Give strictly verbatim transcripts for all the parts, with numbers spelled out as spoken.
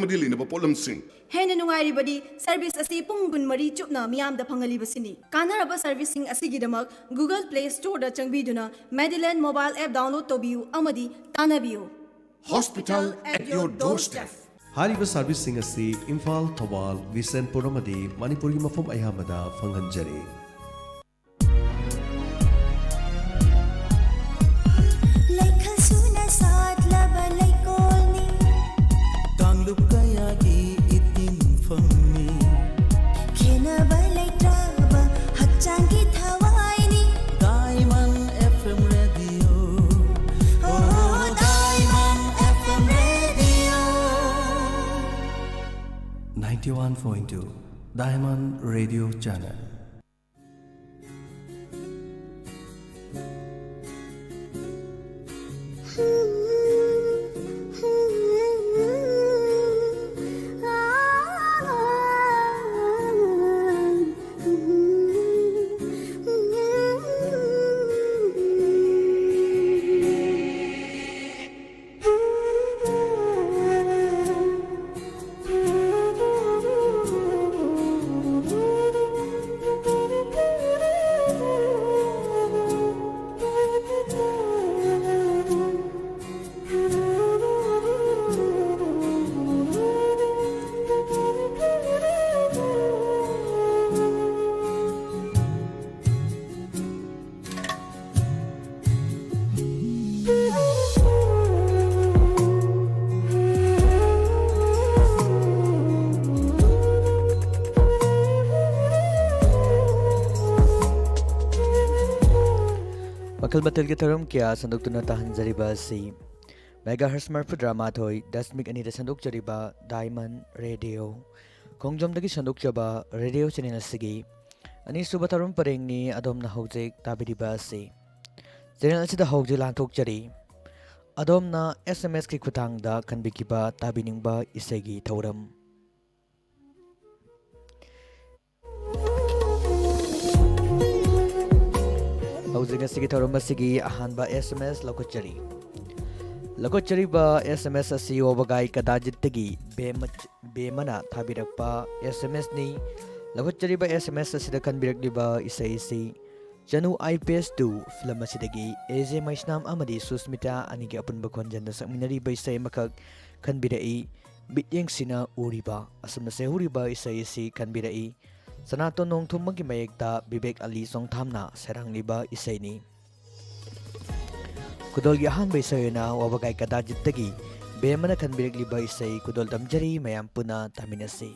ꯃꯔꯤ ꯂꯩꯅꯕ ꯄꯣꯠꯂꯝꯁꯤꯡ꯫ ꯍꯦꯟꯅ ꯅꯨꯡꯉꯥꯏꯔꯤꯕꯗꯤ ꯁꯔꯚꯤꯁ ꯑꯁꯤ ꯄꯨꯡ ꯀꯨꯟꯃꯔꯤ ꯆꯨꯞꯅ ꯃꯤꯌꯥꯝꯗ ꯐꯪꯍꯜꯂꯤꯕꯁꯤꯅꯤ꯫ ꯀꯥꯟꯅꯔꯕ ꯁꯔꯚꯤꯁꯁꯤꯡ ꯑꯁꯤꯒꯤꯗꯃꯛ Google Play Storeꯗ ꯆꯪꯕꯤꯗꯨꯅ Mediland mobile app download ꯇꯧꯕꯤꯌꯨ ꯑꯃꯗꯤ ꯇꯥꯟꯅꯕꯤꯌꯨ꯫ Hospital at your doorstep. ꯍꯥꯏꯔꯤꯕ ꯁꯔꯚꯤꯁꯁꯤꯡ ꯑꯁꯤ ꯏꯝꯐꯥꯜ, ꯊꯧꯕꯥꯜ, ꯕꯤꯁꯦꯟꯄꯨꯔ ꯑꯃꯗꯤ ꯃꯅꯤꯄꯨꯔꯒꯤ ꯃꯐꯝ ꯑꯌꯥꯝꯕꯗ ꯐꯪꯍꯟꯖꯔꯤ꯫ ꯂꯩꯈꯜ ꯁꯨꯅ ꯁꯥꯠꯂꯕ ꯂꯩꯀꯣꯜꯅꯤ꯫ ꯀꯥꯡꯂꯨꯞ ꯀꯌꯥꯒꯤ ꯏꯇꯤꯟꯐꯝꯅꯤ꯫ ꯈꯦꯟꯅꯕ ꯂꯩꯇ꯭ꯔꯕ ꯍꯛꯆꯥꯡꯒꯤ ꯊꯋꯥꯏꯅꯤ꯫ Diamond F M Radio. Oh, Diamond F M Radio. ninety-one point two Diamond Radio Channel. ꯃꯈꯜ ꯃꯊꯦꯜꯒꯤ ꯊꯧꯔꯝ ꯀꯌꯥ ꯁꯟꯗꯣꯛꯇꯨꯅ ꯇꯥꯍꯟꯖꯔꯤꯕ ꯑꯁꯤ ꯃꯦꯒꯥꯍꯔꯁ ꯃꯔꯐꯨꯇꯔꯥ ꯃꯥꯊꯣꯏ ꯗꯁꯃꯤꯛ ꯑꯅꯤꯗ ꯁꯟꯗꯣꯛꯆꯔꯤꯕ ꯗꯥꯏꯃꯟ ꯔꯦꯗꯤꯑꯣ ꯈꯣꯡꯖꯣꯝꯗꯒꯤ ꯁꯟꯗꯣꯛꯆꯕ ꯔꯦꯗꯤꯑꯣ ꯆꯦꯅꯦꯜ ꯑꯁꯤꯒꯤ ꯑꯅꯤꯁꯨꯕ ꯊꯧꯔꯝ ꯄꯔꯦꯡꯅꯤ꯫ ꯑꯗꯣꯝꯅ ꯍꯧꯖꯤꯛ ꯇꯥꯕꯤꯔꯤꯕ ꯑꯁꯤ ꯆꯦꯅꯦꯜ ꯑꯁꯤꯗ ꯍꯧꯖꯤꯛ ꯂꯥꯟꯊꯣꯛꯆꯔꯤ꯫ ꯑꯗꯣꯝꯅ ꯑꯦꯁ ꯑꯦꯝ ꯑꯦꯁꯀꯤ ꯈꯨꯠꯊꯥꯡꯗ ꯈꯟꯕꯤꯈꯤꯕ ꯇꯥꯕꯤꯅꯤꯡꯕ ꯏꯁꯩꯒꯤ ꯊꯧꯔꯝ꯫ ꯍꯧꯖꯤꯛ ꯑꯁꯤꯒꯤ ꯊꯧꯔꯝ ꯑꯁꯤꯒꯤ ꯑꯍꯥꯟꯕ ꯑꯦꯁ ꯑꯦꯝ ꯑꯦꯁ ꯂꯧꯈꯠꯆꯔꯤ꯫ ꯂꯧꯈꯠꯆꯔꯤꯕ S M S ꯑꯁꯤ ꯋꯥꯕꯒꯥꯏ ꯀꯗꯥꯖꯤꯠꯇꯒꯤ ꯕꯦꯃ-, ꯕꯦꯃꯅ ꯊꯥꯕꯤꯔꯛꯄ S M S ꯅꯤ꯫ ꯂꯧꯈꯠꯆꯔꯤꯕ S M S ꯑꯁꯤꯗ ꯈꯟꯕꯤꯔꯛꯂꯤꯕ ꯏꯁꯩ ꯑꯁꯤ ꯆꯅꯨ I P S two film ꯑꯁꯤꯗꯒꯤ A J ꯃꯩꯁꯅꯥꯝ ꯑꯃꯗꯤ ꯁꯨꯁꯃꯤꯇꯥ ꯑꯅꯤꯒꯤ ꯑꯄꯨꯟꯕ ꯈꯣꯟꯖꯦꯜꯗ ꯁꯛꯃꯤꯟꯅꯔꯤꯕ ꯏꯁꯩ ꯑꯃꯈꯛ ꯈꯟꯕꯤꯔꯛꯏ, ꯃꯤꯠꯌꯦꯡꯁꯤꯅ ꯎꯔꯤꯕ꯫ ꯑꯁꯨꯝꯅ ꯁꯩꯍꯧꯔꯤꯕ ꯏꯁꯩ ꯑꯁꯤ ꯈꯟꯕꯤꯔꯛꯏ ꯁꯅꯥꯇꯣꯟ ꯅꯣꯡꯊꯣꯝꯕꯝꯒꯤ ꯃꯌꯦꯛꯇ ꯕꯤꯕꯦꯛ ꯑꯂꯤ ꯆꯣꯡꯊꯥꯝꯅ ꯁꯩꯔꯥꯡꯂꯤꯕ ꯏꯁꯩꯅꯤ꯫ ꯈꯨꯗꯣꯜꯒꯤ ꯑꯍꯥꯟꯕ ꯏꯁꯩ ꯑꯣꯏꯅ ꯋꯥꯕꯒꯥꯏ ꯀꯗꯥꯖꯤꯠꯇꯒꯤ ꯕꯦꯝ ꯑꯃꯅ ꯈꯟꯕꯤꯔꯛꯂꯤꯕ ꯏꯁꯩ ꯈꯨꯗꯣꯜ ꯇꯝꯖꯔꯤ, ꯃꯌꯥꯝ ꯄꯨꯟꯅ ꯇꯥꯃꯤꯟꯅꯁꯤ꯫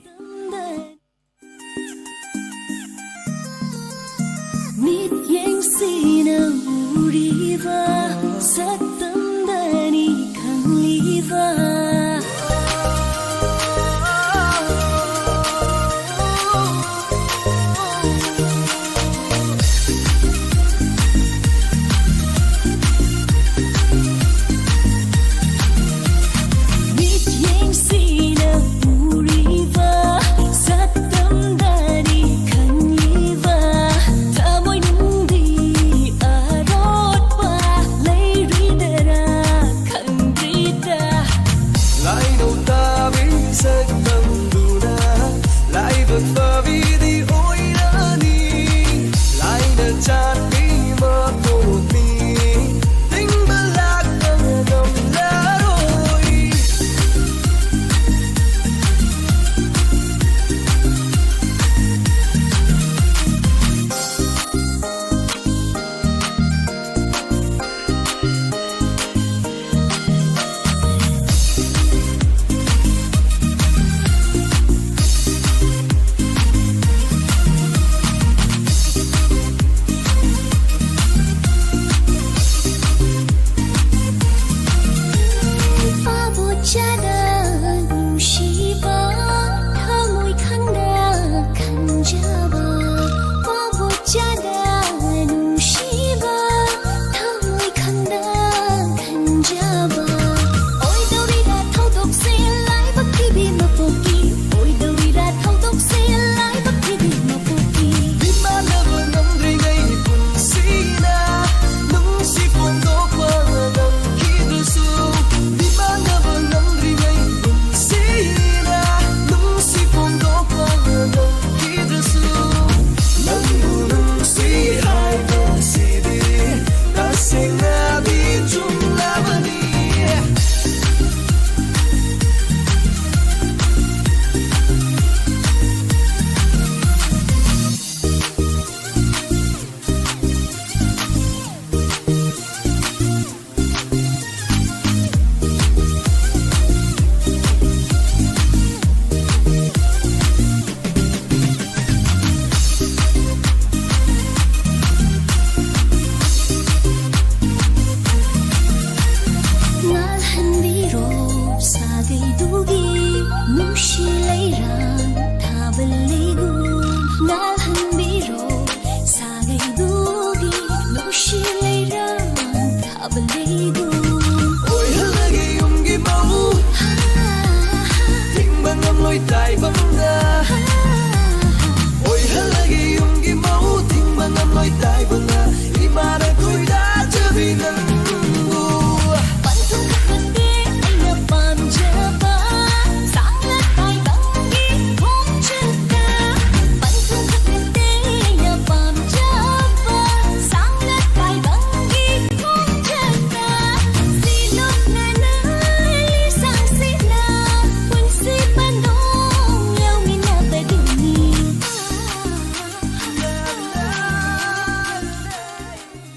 ꯃꯤꯠꯌꯦꯡꯁꯤꯅ ꯎꯔꯤꯕ, ꯁꯛꯇꯝꯗꯅꯤ ꯈꯪꯂꯤꯕ꯫ ꯃꯤꯠꯌꯦꯡꯁꯤꯅ ꯎꯔꯤꯕ, ꯁꯛꯇꯝꯗꯅꯤ ꯈꯪꯂꯤꯕ, ꯊꯃꯣꯏꯅꯨꯡꯗꯤ ꯑꯔꯣꯠꯄ ꯂꯩꯔꯤꯗꯔꯥ ꯈꯪꯗ꯭ꯔꯤꯗ꯫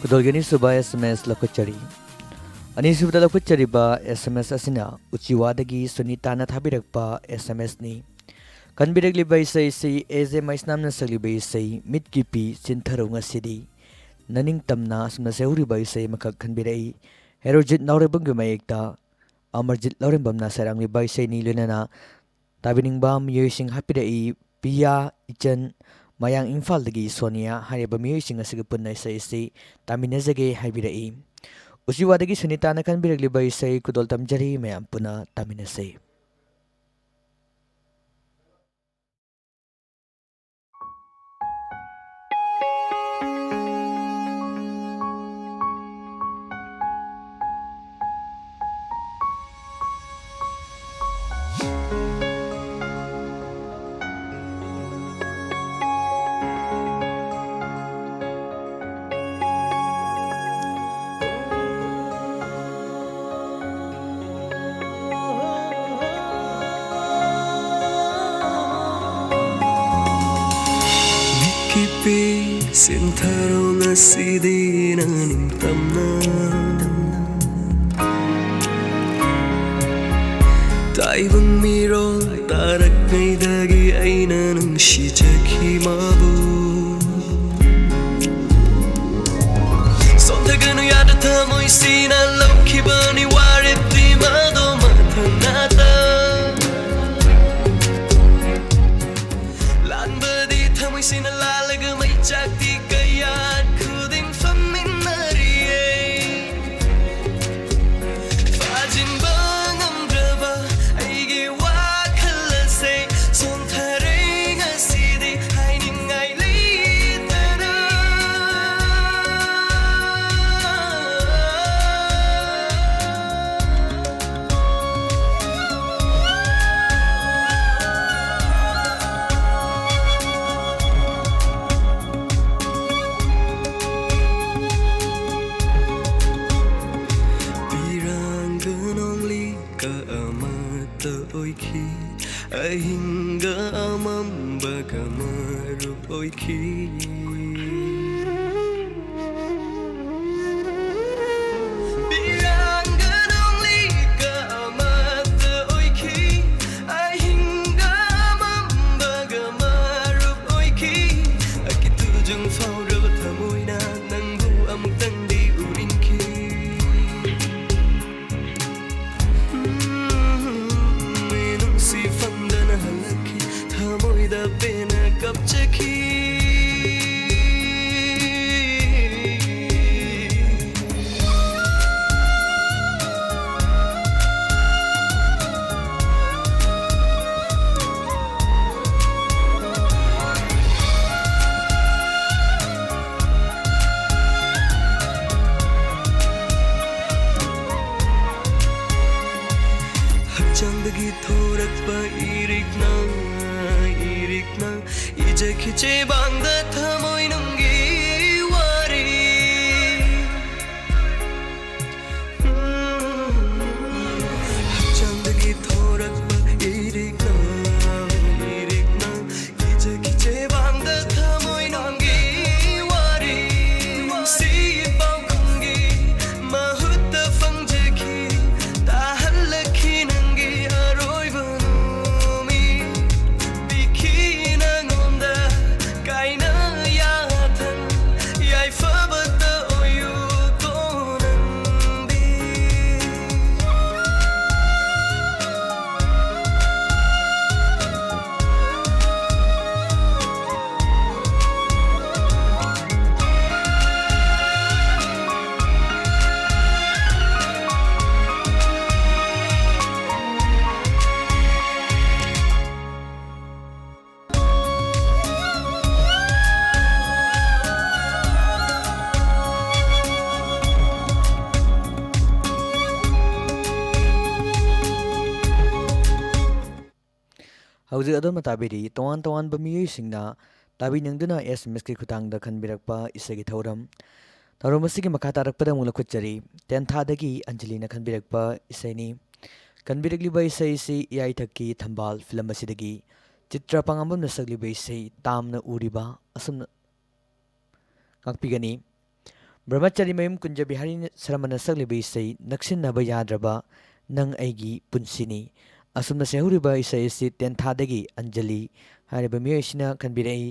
ꯈꯨꯗꯣꯜꯒꯤ ꯑꯅꯤꯁꯨꯕ S M S ꯂꯧꯈꯠꯆꯔꯤ꯫ ꯑꯅꯤꯁꯨꯕꯗ ꯂꯧꯈꯠꯆꯔꯤꯕ S M S ꯑꯁꯤꯅ ꯎꯆꯤꯋꯥꯗꯒꯤ ꯁꯨꯅꯤꯇꯥꯅ ꯊꯥꯕꯤꯔꯛꯄ S M S ꯅꯤ꯫ ꯈꯟꯕꯤꯔꯛꯂꯤꯕ ꯏꯁꯩ ꯑꯁꯤ ꯑꯦ ꯖꯦ ꯃꯩꯁꯅꯥꯝꯅ ꯁꯛꯂꯤꯕ ꯏꯁꯩ ꯃꯤꯠꯀꯤ ꯄꯤ ꯆꯤꯟꯊꯔꯣ ꯉꯁꯤꯗꯤ ꯅꯅꯤꯡꯇꯝꯅ ꯑꯁꯨꯝꯅ ꯁꯩꯍꯧꯔꯤꯕ ꯏꯁꯩ ꯑꯃꯈꯛ ꯈꯟꯕꯤꯔꯛꯏ꯫ ꯍꯦꯔꯣꯖꯤꯠ ꯅꯥꯎꯔꯦꯝꯕꯝꯒꯤ ꯃꯌꯦꯛꯇ ꯑꯃꯔꯖꯤꯠ ꯂꯧꯔꯦꯝꯕꯝꯅ ꯁꯩꯔꯥꯡꯂꯤꯕ ꯏꯁꯩꯅꯤ꯫ ꯂꯣꯏꯅꯅ ꯇꯥꯕꯤꯅꯤꯡꯕ ꯃꯤꯑꯣꯏꯁꯤꯡ ꯍꯥꯞꯄꯤꯔꯛꯏ, ꯄꯤꯌꯥ, ꯏꯆꯟ, ꯃꯌꯥꯡ ꯏꯝꯐꯥꯜꯗꯒꯤ ꯁꯣꯅꯤꯌꯥ ꯍꯥꯏꯔꯤꯕ ꯃꯤꯑꯣꯏꯁꯤꯡ ꯑꯁꯤꯒ ꯄꯨꯟꯅ ꯏꯁꯩ ꯑꯁꯤ ꯇꯥꯃꯤꯟꯅꯖꯒꯦ ꯍꯥꯏꯕꯤꯔꯛꯏ꯫ ꯎꯆꯤꯋꯥꯗꯒꯤ ꯁꯨꯅꯤꯇꯥꯅ ꯈꯟꯕꯤꯔꯛꯂꯤꯕ ꯏꯁꯩ ꯈꯨꯗꯣꯜ ꯇꯝꯖꯔꯤ, ꯃꯌꯥꯝ ꯄꯨꯟꯅ ꯇꯥꯃꯤꯟꯅꯁꯤ꯫ ꯃꯤꯠꯀꯤ ꯄꯤ ꯆꯤꯟꯊꯔꯣ ꯉꯁꯤꯗꯤ ꯅꯅꯤꯡꯇꯝꯅ꯫ ꯇꯥꯏꯕꯪ ꯃꯤꯔꯣꯜ ꯇꯥꯔꯛꯉꯩꯗꯒꯤ ꯑꯩꯅ ꯅꯨꯡꯁꯤꯖꯈꯤ ꯃꯥꯕꯨ꯫ ꯁꯣꯟꯊꯒꯅꯨ ꯌꯥꯗ ꯊꯃꯣꯏꯁꯤꯅ ꯂꯧꯈꯤꯕꯅꯤ ꯋꯥꯔꯦꯞꯇꯤ ꯃꯗꯣ ꯃꯊꯪ ꯅꯥꯇ꯫ ꯂꯥꯟꯕꯗꯤ ꯊꯃꯣꯏꯁꯤꯅ ꯂꯥꯜꯂꯒ ꯃꯩꯆꯥꯛꯇꯤ ꯀꯌꯥꯠ ꯈꯨꯗꯤꯡ ꯐꯝꯃꯤꯟꯅꯔꯤꯌꯦ꯫ ꯐꯥꯖꯤꯟꯕ ꯉꯝꯗ꯭ꯔꯕ ꯑꯩꯒꯤ ꯋꯥꯈꯜ ꯑꯁꯦ ꯁꯣꯟꯊꯔꯦ ꯉꯁꯤꯗꯤ ꯍꯥꯏꯅꯤꯡꯉꯥꯏ ꯂꯩꯇꯅ꯫ ꯄꯤꯔꯥꯡꯒ ꯅꯣꯡꯂꯤ ꯀ ꯑꯃꯠꯇ ꯑꯣꯏꯈꯤ꯫ ꯑꯍꯤꯡꯒ ꯑꯃꯝꯕꯒ ꯃꯔꯨꯞ ꯑꯣꯏꯈꯤ꯫ ꯆꯠꯈꯤ꯫ ꯍꯛꯆꯥꯡꯗꯒꯤ ꯊꯣꯔꯛꯄ ꯏꯔꯤꯛꯅ, ꯏꯔꯤꯛꯅ ꯏꯖꯈꯤ ꯆꯦꯕꯥꯡꯗ ꯊꯃꯣꯏꯅꯨꯡꯒꯤ ꯋꯥꯔꯤ꯫ ꯍꯛꯆꯥꯡꯗꯒꯤ ꯊꯣꯔꯛꯄ ꯏꯔꯤꯛꯅ, ꯏꯔꯤꯛꯅ ꯏꯖꯈꯤ ꯆꯦꯕꯥꯡꯗ ꯊꯃꯣꯏꯅꯨꯡꯒꯤ ꯋꯥꯔꯤ꯫ ꯅꯨꯡꯁꯤ ꯄꯥꯎꯈꯨꯝꯒꯤ ꯃꯍꯨꯠꯇ ꯐꯪꯖꯈꯤ, ꯇꯥꯍꯜꯂꯛꯈꯤ ꯅꯪꯒꯤ ꯑꯔꯣꯏꯕ ꯅꯨꯃꯤꯠ꯫ ꯄꯤꯈꯤ ꯅꯉꯣꯟꯗ ꯀꯥꯏꯅ ꯌꯥꯊꯪ, ꯌꯥꯏꯐꯕꯇ ꯑꯣꯏꯌꯨꯀꯣ ꯅꯪꯗꯤ꯫ ꯍꯧꯖꯤꯛ ꯑꯗꯣꯝꯅ ꯇꯥꯕꯤꯔꯤ ꯇꯣꯉꯥꯟ ꯇꯣꯉꯥꯟꯕ ꯃꯤꯑꯣꯏꯁꯤꯡꯅ ꯇꯥꯕꯤꯅꯤꯡꯗꯨꯅ ꯑꯦꯁ ꯑꯦꯝ ꯑꯦꯁꯀꯤ ꯈꯨꯠꯊꯥꯡꯗ ꯈꯟꯕꯤꯔꯛꯄ ꯏꯁꯩꯒꯤ ꯊꯧꯔꯝ꯫ ꯊꯧꯔꯝ ꯑꯁꯤꯒꯤ ꯃꯈꯥ ꯇꯥꯔꯛꯄꯗ ꯑꯃꯨꯛ ꯂꯧꯈꯠꯆꯔꯤ꯫ ꯇꯦꯟꯊꯥꯗꯒꯤ ꯑꯟꯖꯂꯤꯅ ꯈꯟꯕꯤꯔꯛꯄ ꯏꯁꯩꯅꯤ꯫ ꯈꯟꯕꯤꯔꯛꯂꯤꯕ ꯏꯁꯩ ꯑꯁꯤ ꯏꯌꯥꯏꯊꯛꯀꯤ ꯊꯝꯕꯥꯜ ꯐꯤꯂꯝ ꯑꯁꯤꯗꯒꯤ ꯆꯤꯇ꯭ꯔ ꯄꯥꯉꯥꯝꯕꯝꯅ ꯁꯛꯂꯤꯕ ꯏꯁꯩ ꯇꯥꯝꯅ ꯎꯔꯤꯕ ꯑꯁꯨꯝꯅ ꯉꯥꯛꯄꯤꯒꯅꯤ꯫ ꯕ꯭ꯔꯍ꯭ꯃꯆꯥꯔꯤ ꯃꯌꯨꯝ ꯀꯨꯟꯖ ꯕꯤꯍꯥꯔꯤ ꯁꯔꯃꯅ ꯁꯛꯂꯤꯕ ꯏꯁꯩ ꯅꯛꯁꯤꯟꯅꯕ ꯌꯥꯗ꯭ꯔꯕ ꯅꯪ ꯑꯩꯒꯤ ꯄꯨꯟꯁꯤꯅꯤ꯫ ꯑꯁꯨꯝꯅ ꯁꯩꯍꯧꯔꯤꯕ ꯏꯁꯩ ꯑꯁꯤ ꯇꯦꯟꯊꯥꯗꯒꯤ ꯑꯟꯖꯂꯤ ꯍꯥꯏꯔꯤꯕ ꯃꯤꯑꯣꯏ ꯑꯁꯤꯅ ꯈꯟꯕꯤꯔꯛꯏ꯫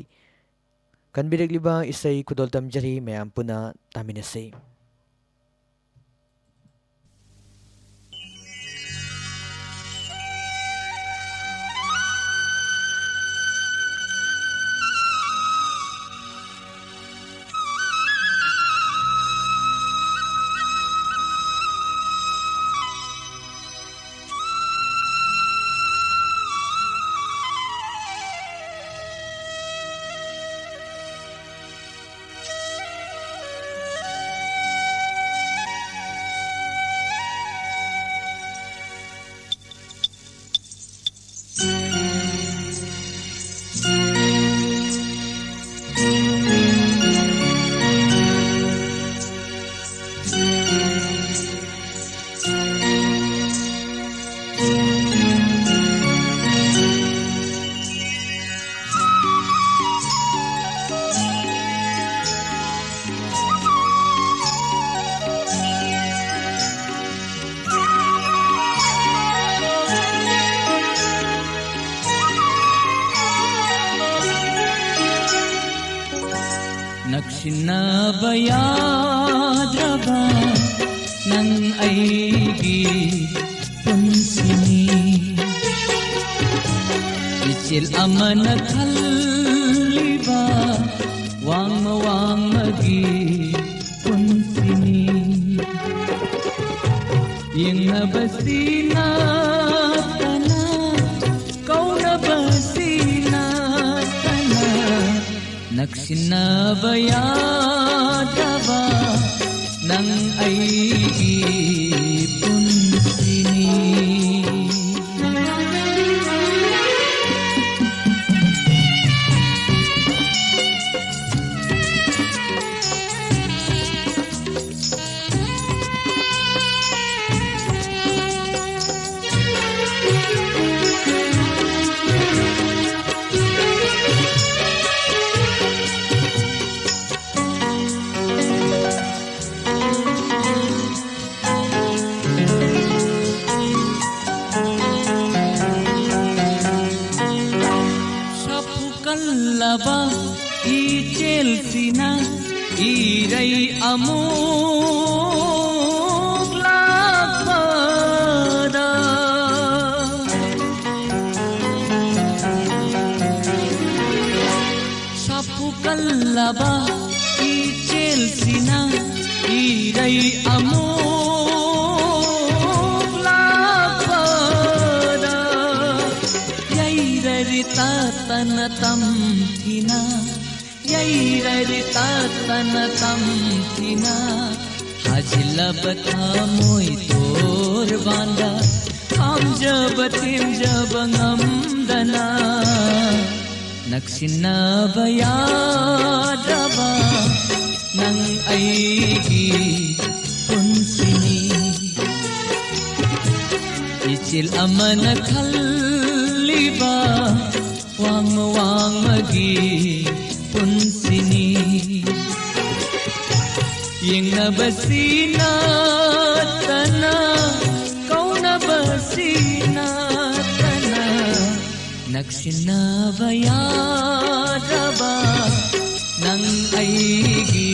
ꯈꯟꯕꯤꯔꯛꯂꯤꯕ ꯏꯁꯩ ꯈꯨꯗꯣꯜ ꯇꯝꯖꯔꯤ, ꯃꯌꯥꯝ ꯄꯨꯟꯅ ꯇꯥꯃꯤꯟꯅꯁꯤ꯫ ꯇꯤꯟꯅꯕ ꯌꯥꯗ꯭ꯔꯕ ꯅꯪ ꯑꯩꯒꯤ ꯄꯨꯟꯁꯤꯅꯤ꯫ ꯏꯆꯦꯜ ꯑꯃꯅ ꯈꯜꯂꯤꯕ ꯋꯥꯡꯃ ꯋꯥꯡꯃꯒꯤ ꯄꯨꯟꯁꯤꯅꯤ꯫ ꯌꯦꯡꯅꯕꯁꯤ ꯅꯠꯇꯅ, ꯀꯧꯅꯕꯁꯤ ꯅꯠꯇꯅ, ꯅꯛꯁꯤꯟꯅꯕ ꯌꯥꯗ꯭ꯔꯕ ꯅꯪ ꯑꯩꯒꯤ ꯄꯨꯟꯁꯤꯅꯤ꯫ ꯁꯥꯐꯨ ꯀꯜꯂꯕ ꯏꯆꯦꯜꯁꯤꯅ ꯏꯔꯩ ꯑꯃꯨꯛ ꯂꯥꯛꯄꯗ, ꯁꯥꯐꯨ ꯀꯜꯂꯕ ꯏꯆꯦꯜꯁꯤꯅ ꯏꯔꯩ ꯑꯃꯨꯛ ꯂꯥꯛꯄꯗ, ꯌꯩꯔꯔꯤ ꯇꯠꯇꯅ ꯇꯝꯊꯤꯅ, ꯌꯩꯔꯔꯤ ꯇꯠꯇꯅ ꯇꯝꯊꯤꯅ, ꯍꯥꯖꯤꯜꯂꯕ ꯊꯃꯣꯏ ꯇꯣꯔꯕꯥꯟꯗ, ꯈꯥꯝꯖꯕ ꯊꯦꯝꯖꯕ ꯉꯝꯗꯅ, ꯅꯛꯁꯤꯟꯅꯕ ꯌꯥꯗ꯭ꯔꯕ ꯅꯪ ꯑꯩꯒꯤ ꯄꯨꯟꯁꯤꯅꯤ꯫ ꯏꯆꯦꯜ ꯑꯃꯅ ꯈꯜꯂꯤꯕ ꯋꯥꯡꯃ ꯋꯥꯡꯃꯒꯤ ꯄꯨꯟꯁꯤꯅꯤ꯫ ꯌꯦꯡꯅꯕꯁꯤ ꯅꯠꯇꯅ, ꯀꯧꯅꯕꯁꯤ ꯅꯠꯇꯅ, ꯅꯛꯁꯤꯟꯅꯕ ꯌꯥꯗ꯭ꯔꯕ ꯅꯪ ꯑꯩꯒꯤ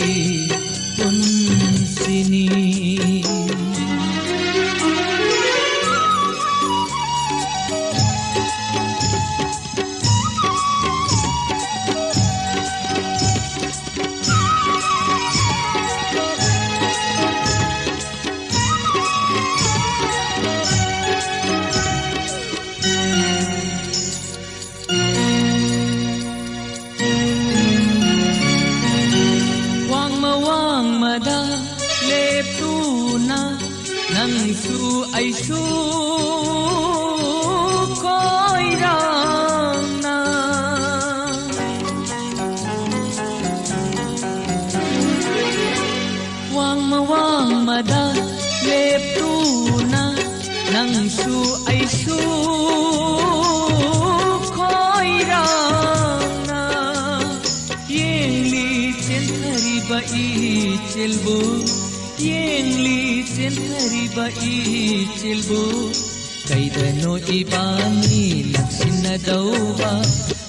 ꯄꯨꯟꯁꯤꯅꯤ꯫ ꯋꯥꯡꯃ ꯋꯥꯡꯃꯗ ꯂꯦꯞꯇꯨꯅ ꯅꯪꯁꯨ ꯑꯩꯁꯨ ꯈꯣꯏꯔꯥꯡꯅ ꯋꯥꯡꯃ ꯋꯥꯡꯃꯗ ꯂꯦꯞꯇꯨꯅ ꯅꯪꯁꯨ ꯑꯩꯁꯨ ꯈꯣꯏꯔꯥꯡꯅ ꯌꯦꯡꯂꯤ ꯆꯦꯟꯊꯔꯤꯕ ꯏꯆꯦꯜꯕꯨ, ꯌꯦꯡꯂꯤ ꯆꯦꯟꯊꯔꯤꯕ ꯏꯆꯦꯜꯕꯨ꯫ ꯀꯩꯗꯅꯣ ꯏꯕꯥꯅꯤ ꯅꯛꯁꯤꯟꯅꯗꯧꯕ?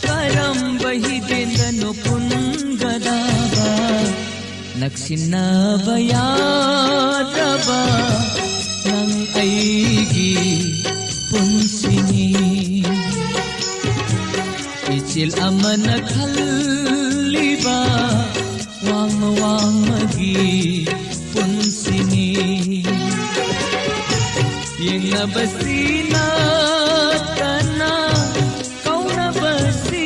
ꯀꯔꯝꯕ ꯍꯤꯗꯦꯟꯗꯅꯣ ꯄꯨꯟꯒꯗꯕ? ꯅꯛꯁꯤꯟꯅꯕ ꯌꯥꯗ꯭ꯔꯕ ꯅꯪ ꯑꯩꯒꯤ ꯄꯨꯟꯁꯤꯅꯤ꯫ ꯏꯆꯦꯜ ꯑꯃꯅ ꯈꯜꯂꯤꯕ ꯋꯥꯡꯃ ꯋꯥꯡꯃꯒꯤ ꯄꯨꯟꯁꯤꯅꯤ꯫ ꯌꯦꯡꯅꯕꯁꯤ ꯅꯠꯇꯅ, ꯀꯧꯅꯕꯁꯤ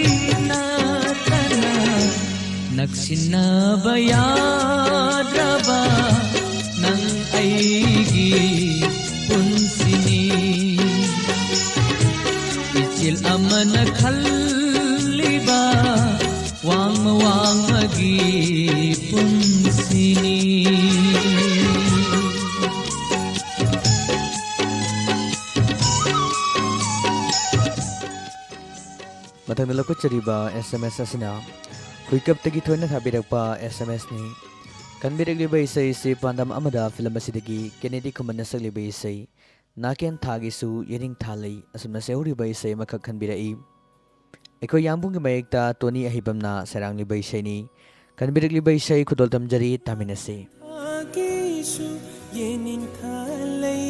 ꯅꯠꯇꯅ, ꯅꯛꯁꯤꯟꯅꯕ ꯌꯥꯗ꯭ꯔꯕ ꯅꯪ ꯑꯩꯒꯤ ꯄꯨꯟꯁꯤꯅꯤ꯫ ꯏꯆꯦꯜ ꯑꯃꯅ ꯈꯜꯂꯤꯕ ꯋꯥꯡꯃ ꯋꯥꯡꯃꯒꯤ ꯄꯨꯟꯁꯤꯅꯤ꯫ ꯃꯊꯪꯗ ꯂꯧꯈꯠꯆꯔꯤꯕ S M S ꯑꯁꯤꯅ ꯍꯨꯏꯀꯞꯇꯒꯤ ꯊꯣꯏꯅ ꯊꯥꯕꯤꯔꯛꯄ S M Sꯅꯤ꯫ ꯈꯟꯕꯤꯔꯛꯂꯤꯕ ꯏꯁꯩ ꯑꯁꯤ ꯄꯥꯟꯗꯝ ꯑꯃꯗ ꯐꯤꯂꯝ ꯑꯁꯤꯗꯒꯤ ꯀꯦꯅꯦꯗꯤ ꯈꯨꯃꯟꯅ ꯁꯛꯂꯤꯕ ꯏꯁꯩ ꯅꯥꯀꯦꯟ ꯊꯥꯒꯤꯁꯨ ꯌꯦꯅꯤꯡ ꯊꯥ ꯂꯩ ꯑꯁꯨꯝꯅ ꯁꯩꯍꯧꯔꯤꯕ ꯏꯁꯩ ꯑꯃꯈꯛ ꯈꯟꯕꯤꯔꯛꯏ꯫ ꯑꯩꯈꯣꯏ ꯌꯥꯝꯕꯨꯡꯒꯤ ꯃꯌꯦꯛꯇ ꯇꯣꯅꯤ ꯑꯍꯩꯕꯝꯅ ꯁꯩꯔꯥꯡꯂꯤꯕ ꯏꯁꯩꯅꯤ꯫ ꯈꯟꯕꯤꯔꯛꯂꯤꯕ ꯏꯁꯩ ꯈꯨꯗꯣꯜ ꯇꯝꯖꯔꯤ, ꯇꯥꯃꯤꯟꯅꯁꯤ꯫ ꯊꯥꯒꯤꯁꯨ ꯌꯦꯅꯤꯡꯊꯥ ꯂꯩ,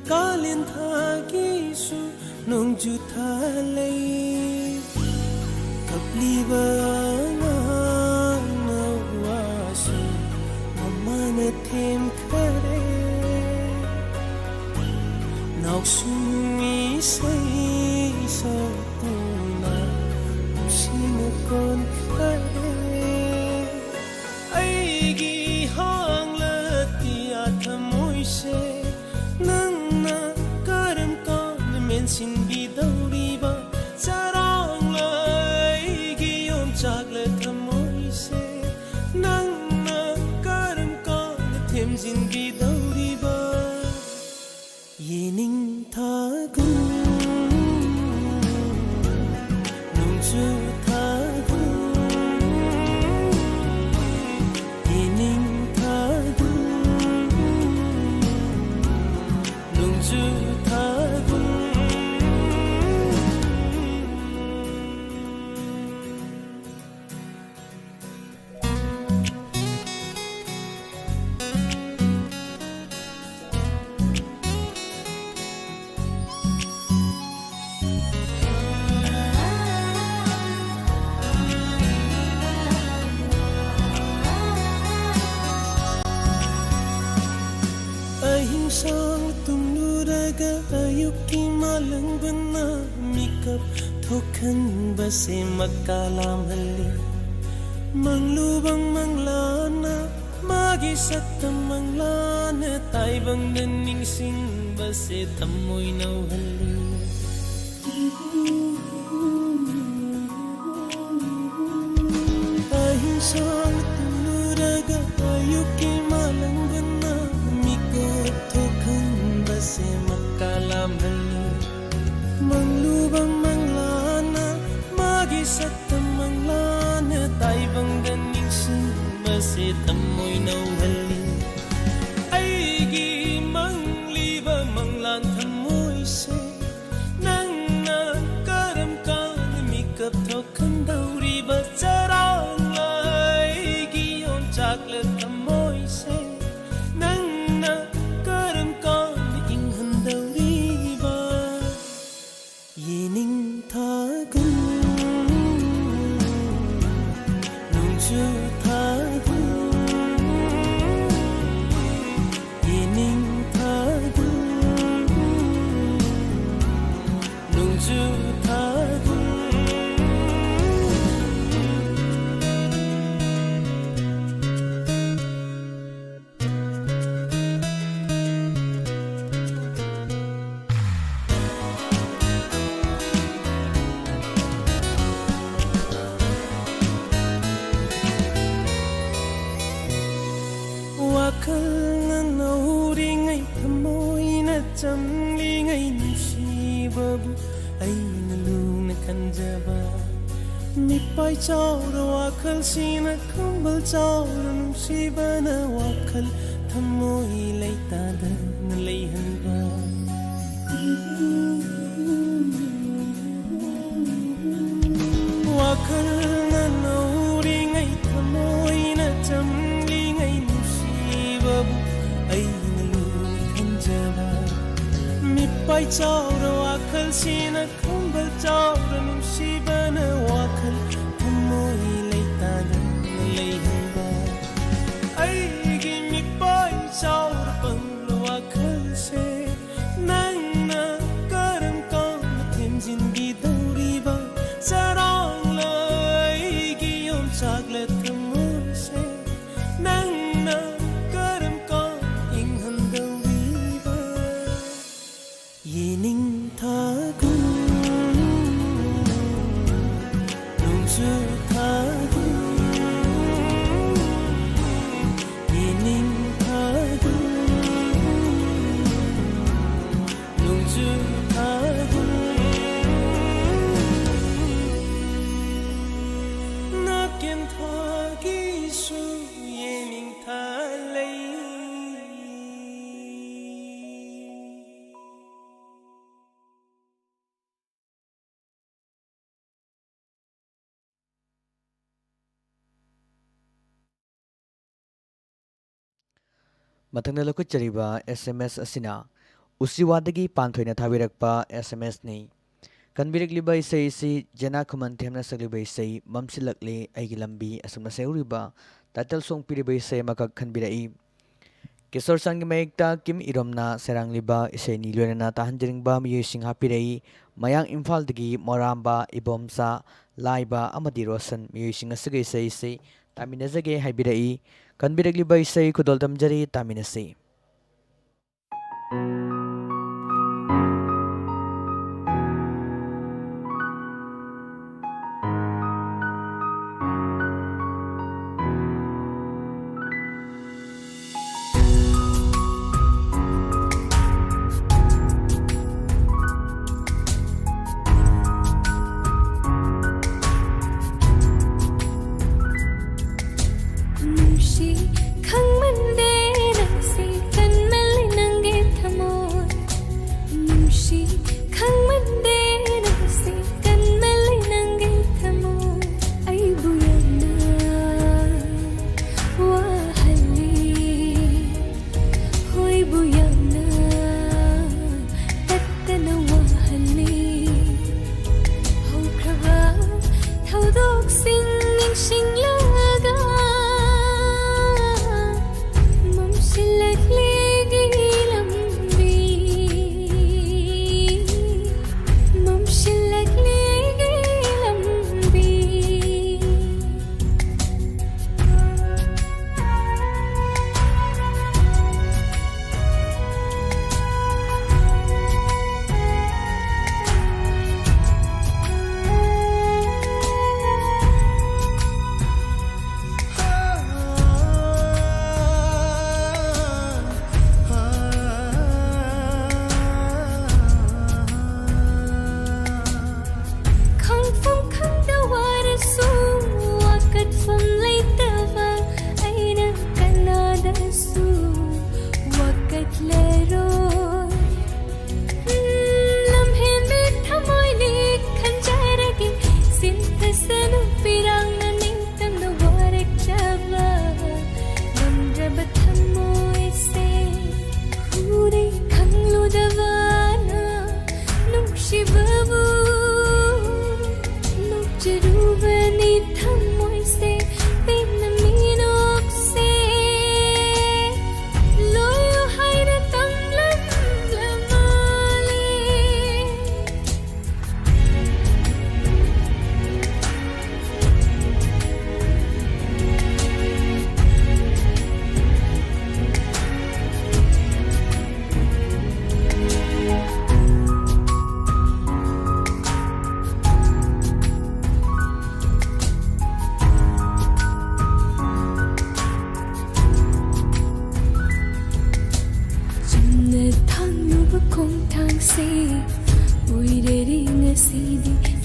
ꯀꯥꯂꯦꯟ ꯊꯥꯒꯤꯁꯨ ꯅꯣꯡꯖꯨ ꯊꯥ ꯂꯩ꯫ ꯀꯞꯂꯤꯕ ꯑꯉꯥꯡꯅ ꯋꯥꯁꯨ ꯃꯃꯥꯅ ꯊꯦꯝꯈꯔꯦ꯫ ꯅꯥꯎꯁꯨꯝ ꯏꯁꯩ ꯁꯛꯇꯨꯅ ꯅꯨꯡꯁꯤꯅ ꯀꯣꯟꯈꯔꯦ꯫ ꯑꯩꯒꯤ ꯍꯥꯡꯂꯇꯤꯌꯥ ꯊꯃꯣꯏꯁꯦ ꯅꯪꯅ ꯀꯔꯝ ꯀꯥꯟꯗ ꯃꯦꯟꯁꯤꯟꯕꯤꯗꯧꯔꯤꯕ? ꯆꯔꯥꯡꯂ ꯑꯩꯒꯤ ꯌꯣꯝꯆꯥꯛꯂ ꯊꯃꯣꯏꯁꯦ ꯅꯪꯅ ꯀꯔꯝ ꯀꯥꯟꯗ ꯊꯦꯝꯖꯤꯟꯕꯤꯗꯧꯔꯤꯕ? ꯌꯦꯅꯤꯡꯊꯥꯒꯨꯝ ꯅꯣꯡꯖꯨ ꯊꯥꯒꯨꯝ, ꯌꯦꯅꯤꯡꯊꯥꯒꯨꯝ ꯅꯣꯡꯖꯨ ꯊꯥꯒꯨꯝ꯫ ꯑꯍꯤꯡ ꯁꯥꯡ ꯇꯨꯝꯂꯨꯔꯒ ꯑꯌꯨꯛꯀꯤ ꯃꯥꯂꯪꯕꯅ ꯃꯤꯀꯞ ꯊꯣꯛꯍꯟꯕꯁꯦ ꯃꯀꯥ ꯂꯥꯝꯍꯜꯂꯤ꯫ ꯃꯪꯂꯨꯕ ꯃꯪꯂꯥꯅ ꯃꯥꯒꯤ ꯁꯛꯇꯝ ꯃꯪꯂꯥꯅ ꯇꯥꯏꯕꯪꯗ ꯅꯤꯡꯁꯤꯡꯕꯁꯦ ꯊꯃꯣꯏ ꯅꯧꯍꯜꯂꯤ꯫ ꯑꯍꯤꯡ ꯁꯥꯡ ꯇꯨꯝꯂꯨꯔꯒ ꯑꯌꯨꯛꯀꯤ ꯃꯥꯂꯪꯕꯅ ꯃꯤꯀꯞ ꯊꯣꯛꯍꯟꯕꯁꯦ ꯃꯀꯥ ꯂꯥꯝꯍꯜꯂꯤ꯫ ꯃꯪꯂꯨꯕ ꯃꯪꯂꯥꯅ ꯃꯥꯒꯤ ꯁꯛꯇꯝ ꯃꯪꯂꯥꯅ ꯇꯥꯏꯕꯪꯗ ꯅꯤꯡꯁꯤꯡꯕꯁꯦ ꯊꯃꯣꯏ ꯅꯧꯍꯜꯂꯤ꯫ ꯑꯩꯒꯤ ꯃꯪꯂꯤꯕ ꯃꯪꯂꯥꯟ ꯊꯃꯣꯏꯁꯦ ꯅꯪꯅ ꯀꯔꯝ ꯀꯥꯟꯗ ꯃꯤ ꯐꯖꯕ꯫ ꯃꯤꯠꯄꯥꯏ ꯆꯥꯎꯔ ꯋꯥꯈꯜꯁꯤꯅ ꯈꯝꯕꯜ ꯆꯥꯎꯔ ꯅꯨꯡꯁꯤꯕꯅ ꯋꯥꯈꯜ ꯊꯝꯃꯣꯏ ꯂꯩꯇꯥꯗꯅ ꯂꯩꯍꯟꯕ꯫ ꯋꯥꯈꯜꯅ ꯅꯧꯔꯤꯉꯩ ꯊꯃꯣꯏꯅ ꯆꯝꯂꯤꯉꯩ ꯅꯨꯡꯁꯤꯕꯕꯨ ꯑꯩꯅ ꯂꯨꯅ ꯈꯟꯖꯕ꯫ ꯃꯤꯠꯄꯥꯏ ꯆꯥꯎꯔ ꯋꯥꯈꯜꯁꯤꯅ ꯈꯝꯕꯜ ꯆꯥꯎꯔ ꯅꯨꯡꯁꯤꯕꯅ ꯋꯥꯈꯜ ꯊꯝꯃꯣꯏ ꯂꯩꯇꯥꯗꯅ ꯂꯩꯍꯟꯕ꯫ ꯑꯩꯒꯤ ꯃꯤꯠꯄꯥꯏ ꯆꯥꯎꯔ ꯄꯪꯂ ꯋꯥꯈꯜꯁꯦ ꯅꯪꯅ ꯀꯔꯝ ꯀꯥꯟꯅ ꯊꯦꯝꯖꯤꯟꯕꯤꯗꯧꯔꯤꯕ? ꯆꯔꯥꯡꯂ ꯑꯩꯒꯤ ꯌꯣꯡꯆꯥꯛꯂ ꯊꯝꯃꯣꯏꯁꯦ ꯅꯪꯅ ꯀꯔꯝ ꯀꯥꯟ ꯏꯪꯍꯟꯗꯧꯔꯤꯕ? ꯌꯦꯅꯤꯡꯊꯥꯒꯨꯝ ꯅꯣꯡꯖꯨ ꯊꯥꯒꯨꯝ ꯌꯦꯅꯤꯡꯊꯥꯒꯨꯝ ꯅꯣꯡꯖꯨ ꯊꯥꯒꯨꯝ ꯅꯥꯀꯦꯟ ꯊꯥꯒꯤꯁꯨ ꯌꯦꯅꯤꯡꯊꯥ ꯂꯩ꯫ ꯃꯊꯪꯗ ꯂꯧꯈꯠꯆꯔꯤꯕ S M S ꯑꯁꯤꯅ ꯎꯆꯤꯋꯥꯗꯒꯤ ꯄꯥꯟꯊꯣꯏꯅ ꯊꯥꯕꯤꯔꯛꯄ S M S ꯅꯤ꯫ ꯀꯟꯕꯤꯔꯛꯂꯤꯕ ꯏꯁꯩ ꯑꯁꯤ ꯖꯦꯅꯥ ꯈꯨꯃꯟꯊꯦꯝꯅ ꯁꯛꯂꯤꯕ ꯏꯁꯩ ꯃꯝꯁꯤꯜꯂꯛꯂꯦ ꯑꯩꯒꯤ ꯂꯝꯕꯤ ꯑꯁꯨꯝꯅ ꯁꯛꯍꯧꯔꯤꯕ title song ꯄꯤꯔꯤꯕ ꯏꯁꯩ ꯑꯃꯈꯛ ꯈꯟꯕꯤꯔꯛꯏ꯫ ꯀꯤꯁꯣꯔ ꯆꯥꯟꯒꯤ ꯃꯌꯦꯛꯇ ꯀꯤꯝ ꯏꯔꯣꯝꯅ ꯁꯩꯔꯥꯡꯂꯤꯕ ꯏꯁꯩꯅꯤ ꯂꯣꯏꯅꯅ ꯇꯥꯍꯟꯖꯅꯤꯡꯕ ꯃꯤꯑꯣꯏꯁꯤꯡ ꯍꯥꯞꯄꯤꯔꯛꯏ꯫ ꯃꯌꯥꯡ ꯏꯝꯐꯥꯜꯗꯒꯤ ꯃꯣꯔꯥꯝꯕ, ꯏꯕꯣꯝꯆꯥ, ꯂꯥꯏꯕ ꯑꯃꯗꯤ ꯔꯣꯁꯟ ꯃꯤꯑꯣꯏꯁꯤꯡ ꯑꯁꯤꯒ ꯏꯁꯩ ꯑꯁꯤ ꯇꯥꯃꯤꯟꯅꯖꯒꯦ ꯍꯥꯏꯕꯤꯔꯛꯏ꯫ ꯀꯟꯕꯤꯔꯛꯂꯤꯕ ꯏꯁꯩ ꯈꯨꯗꯣꯜ ꯇꯝꯖꯔꯤ, ꯇꯥꯃꯤꯟꯅꯁꯤ꯫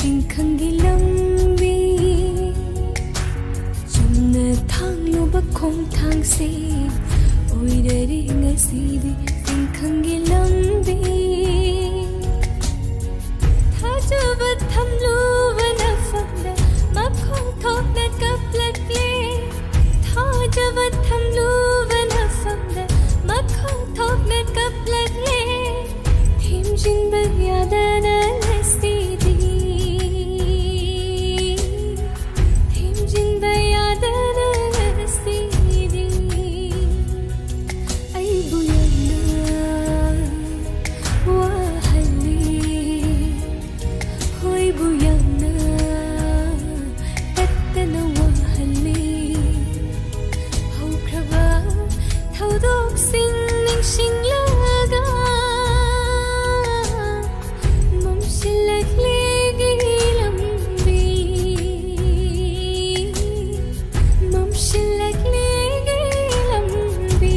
ꯆꯤꯡꯈꯪꯒꯤ ꯂꯝꯕꯤ, ꯆꯨꯝꯅ ꯊꯥꯡꯂꯨꯕ ꯈꯣꯡꯊꯥꯡꯁꯤ ꯑꯣꯏꯔꯔꯦ ꯉꯁꯤꯗꯤ꯫ ꯆꯤꯡꯈꯪꯒꯤ ꯂꯝꯕꯤ, ꯊꯥꯖꯕ ꯊꯝꯂꯨꯕ ꯅꯐꯝꯗ ꯃꯈꯣꯡ ꯊꯣꯛꯅ ꯀꯞꯂꯛꯂꯦ꯫ ꯊꯥꯖꯕ ꯊꯝꯂꯨꯕ ꯅꯐꯝꯗ ꯃꯈꯣꯡ ꯊꯣꯛꯅ ꯀꯞꯂꯛꯂꯦ꯫ ꯊꯦꯝꯖꯤꯟꯕ ꯌꯥꯗꯅ ꯉꯁꯤꯗꯤ, ꯊꯦꯝꯖꯤꯟꯕ ꯌꯥꯗꯅ ꯉꯁꯤꯗꯤ ꯑꯩꯕꯨ ꯌꯥꯝꯅ ꯋꯥꯍꯜꯂꯤ꯫ ꯍꯣꯏꯕꯨ ꯌꯥꯝꯅ ꯇꯠꯇꯅ ꯋꯥꯍꯜꯂꯤ꯫ ꯍꯧꯈ꯭ꯔꯕ ꯊꯧꯗꯣꯛꯁꯤꯡ ꯅꯤꯡꯁꯤꯡꯂꯒ ꯃꯝꯁꯤꯜꯂꯛꯂꯦꯒꯤ ꯂꯝꯕꯤ, ꯃꯝꯁꯤꯜꯂꯛꯂꯦꯒꯤ ꯂꯝꯕꯤ꯫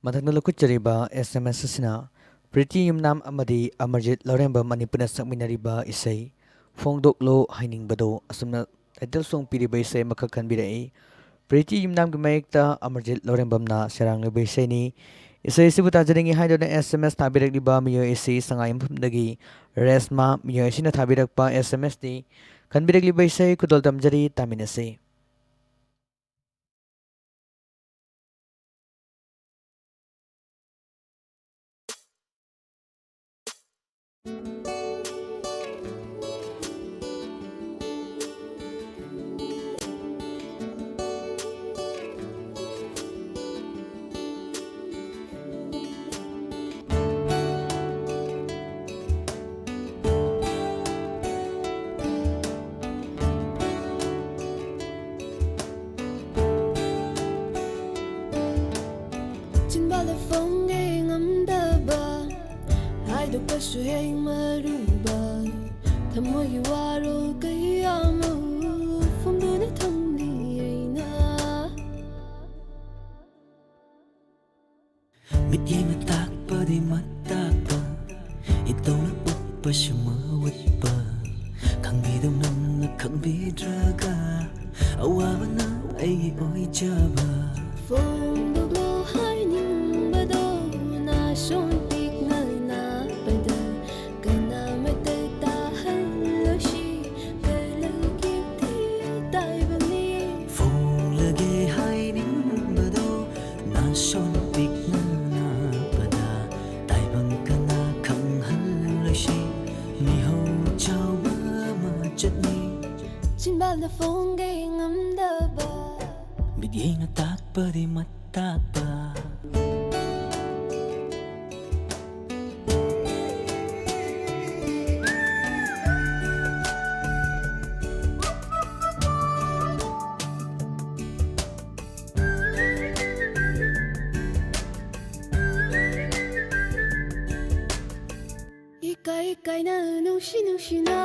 ꯃꯊꯪꯗ ꯂꯧꯈꯠꯆꯔꯤꯕ S M S ꯑꯁꯤꯅ ꯄ꯭ꯔꯤꯇꯤ ꯌꯨꯝꯅꯥꯝ ꯑꯃꯗꯤ ꯑꯃꯔꯖꯤꯠ ꯂꯧꯔꯦꯝꯕꯝ ꯑꯅꯤ ꯄꯨꯟꯅ ꯁꯛꯃꯤꯟꯅꯔꯤꯕ ꯏꯁꯩ ꯐꯣꯡꯗꯣꯛꯂꯣ ꯍꯥꯏꯅꯤꯡꯕꯗꯣ ꯑꯁꯨꯝꯅ title song ꯄꯤꯔꯤꯕ ꯏꯁꯩ ꯑꯃꯈꯛ ꯈꯟꯕꯤꯔꯛꯏ꯫ ꯄ꯭ꯔꯤꯇꯤ ꯌꯨꯝꯅꯥꯝꯒꯤ ꯃꯌꯦꯛꯇ ꯑꯃꯔꯖꯤꯠ ꯂꯧꯔꯦꯝꯕꯝꯅ ꯁꯩꯔꯥꯡꯂꯤꯕ ꯏꯁꯩꯅꯤ꯫ ꯏꯁꯩ ꯑꯁꯤꯕꯨ ꯇꯥꯖꯅꯤꯡꯉꯤ ꯍꯥꯏꯗꯨꯅ S M S ꯊꯥꯕꯤꯔꯛꯂꯤꯕ ꯃꯤꯑꯣꯏ ꯑꯁꯤ ꯁꯉꯥꯏꯌꯨꯝꯐꯝꯗꯒꯤ ꯔꯦꯁꯃꯥ꯫ ꯃꯤꯑꯣꯏ ꯑꯁꯤꯅ ꯊꯥꯕꯤꯔꯛꯄ S M S ꯅꯤ꯫ ꯈꯟꯕꯤꯔꯛꯂꯤꯕ ꯏꯁꯩ ꯈꯨꯗꯣꯜ ꯇꯝꯖꯔꯤ, ꯇꯥꯃꯤꯟꯅꯁꯤ꯫ ꯆꯤꯟꯕꯥꯜꯗ ꯐꯣꯡꯒꯦ ꯉꯝꯗꯕ, ꯍꯥꯏꯗꯣꯛꯄꯁꯨ ꯑꯔꯨꯕ ꯊꯃꯣꯏꯒꯤ ꯋꯥꯔꯣꯜ ꯀꯌꯥ ꯑꯃ ꯐꯣꯡꯗꯨꯅ ꯊꯝꯂꯤ ꯑꯩꯅ꯫ ꯃꯤꯠꯌꯦꯡꯅ ꯇꯥꯛꯄꯗꯤ ꯃꯇꯥꯛꯄ, ꯏꯇꯧꯅ ꯎꯠꯄꯁꯨ ꯃꯎꯠꯄ, ꯈꯪꯕꯤꯗꯧ ꯅꯪꯅ ꯈꯪꯕꯤꯗ꯭ꯔꯒ, ꯑꯋꯥꯕꯅ ꯑꯩꯒꯤ ꯑꯣꯏꯖꯕ꯫ ꯐꯣꯡꯗꯣꯛꯂꯣ ꯍꯥꯏꯅꯤꯡꯕꯗꯣ, ꯅꯥꯁꯣꯟ ꯄꯤꯛꯅ ꯅꯥꯕꯗ, ꯀꯅꯥꯃꯠꯇ ꯇꯥꯍꯜꯂꯣꯏꯁꯤ, ꯀꯂꯧꯒꯤ ꯊꯤ ꯇꯥꯏꯕꯅꯤ꯫ ꯐꯣꯡꯂꯒꯦ ꯍꯥꯏꯅꯤꯡꯕꯗꯣ, ꯅꯥꯁꯣꯟ ꯄꯤꯛꯅ ꯅꯥꯕꯗ, ꯇꯥꯏꯕꯪ ꯀꯅꯥ ꯈꯪꯍꯜꯂꯣꯏꯁꯤ, ꯃꯤꯍꯧ ꯆꯥꯎꯕ ꯑꯃ ꯆꯠꯅꯤ꯫ ꯆꯤꯟꯕꯥꯜꯗ ꯐꯣꯡꯒꯦ ꯉꯝꯗꯕ, ꯃꯤꯠꯌꯦꯡꯅ ꯇꯥꯛꯄꯗꯤ ꯃꯇꯥꯛꯄ꯫ ꯏꯀꯥꯏ ꯏꯀꯥꯏꯅ ꯅꯨꯡꯁꯤ ꯅꯨꯡꯁꯤꯅ,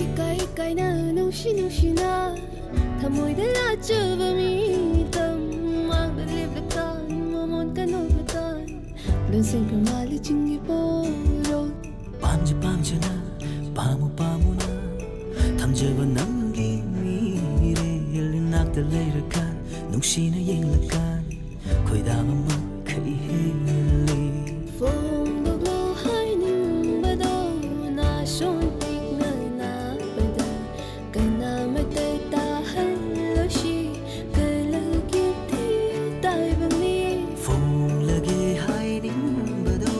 ꯏꯀꯥꯏ ꯏꯀꯥꯏꯅ ꯅꯨꯡꯁꯤ ꯅꯨꯡꯁꯤꯅ, ꯊꯃꯣꯏꯗ ꯂꯥꯠꯆꯕ ꯃꯤꯇꯝ ꯃꯥꯡꯗ ꯂꯦꯞꯂꯀꯥꯟ, ꯃꯃꯣꯟ ꯀꯅꯧꯂꯀꯥꯟ, ꯂꯣꯟꯁꯤꯟꯈ꯭ꯔ ꯃꯥꯜꯂꯤ ꯆꯤꯡꯒꯤ ꯄꯣꯔꯣ꯫ ꯄꯥꯝꯖ ꯄꯥꯝꯖꯅ, ꯄꯥꯝꯃꯨ ꯄꯥꯝꯃꯨꯅ, ꯊꯝꯖꯕ ꯅꯪꯒꯤ ꯃꯤꯔꯦꯜ ꯏꯅꯥꯛꯇ ꯂꯩꯔꯀꯥꯟ, ꯅꯨꯡꯁꯤꯅ ꯌꯦꯡꯂꯀꯥꯟ, ꯈꯣꯏꯗꯥꯕ ꯃꯈꯩ ꯍꯦꯜꯂꯤ꯫ ꯐꯣꯡꯗꯣꯛꯂꯣ ꯍꯥꯏꯅꯤꯡꯕꯗꯣ, ꯅꯥꯁꯣꯟ ꯄꯤꯛꯅ ꯅꯥꯕꯗ, ꯀꯅꯥꯃꯠꯇ ꯇꯥꯍꯜꯂꯣꯏꯁꯤ, ꯀꯂꯧꯒꯤ ꯊꯤ ꯇꯥꯏꯕꯅꯤ꯫ ꯐꯣꯡꯂꯒꯦ ꯍꯥꯏꯅꯤꯡꯕꯗꯣ,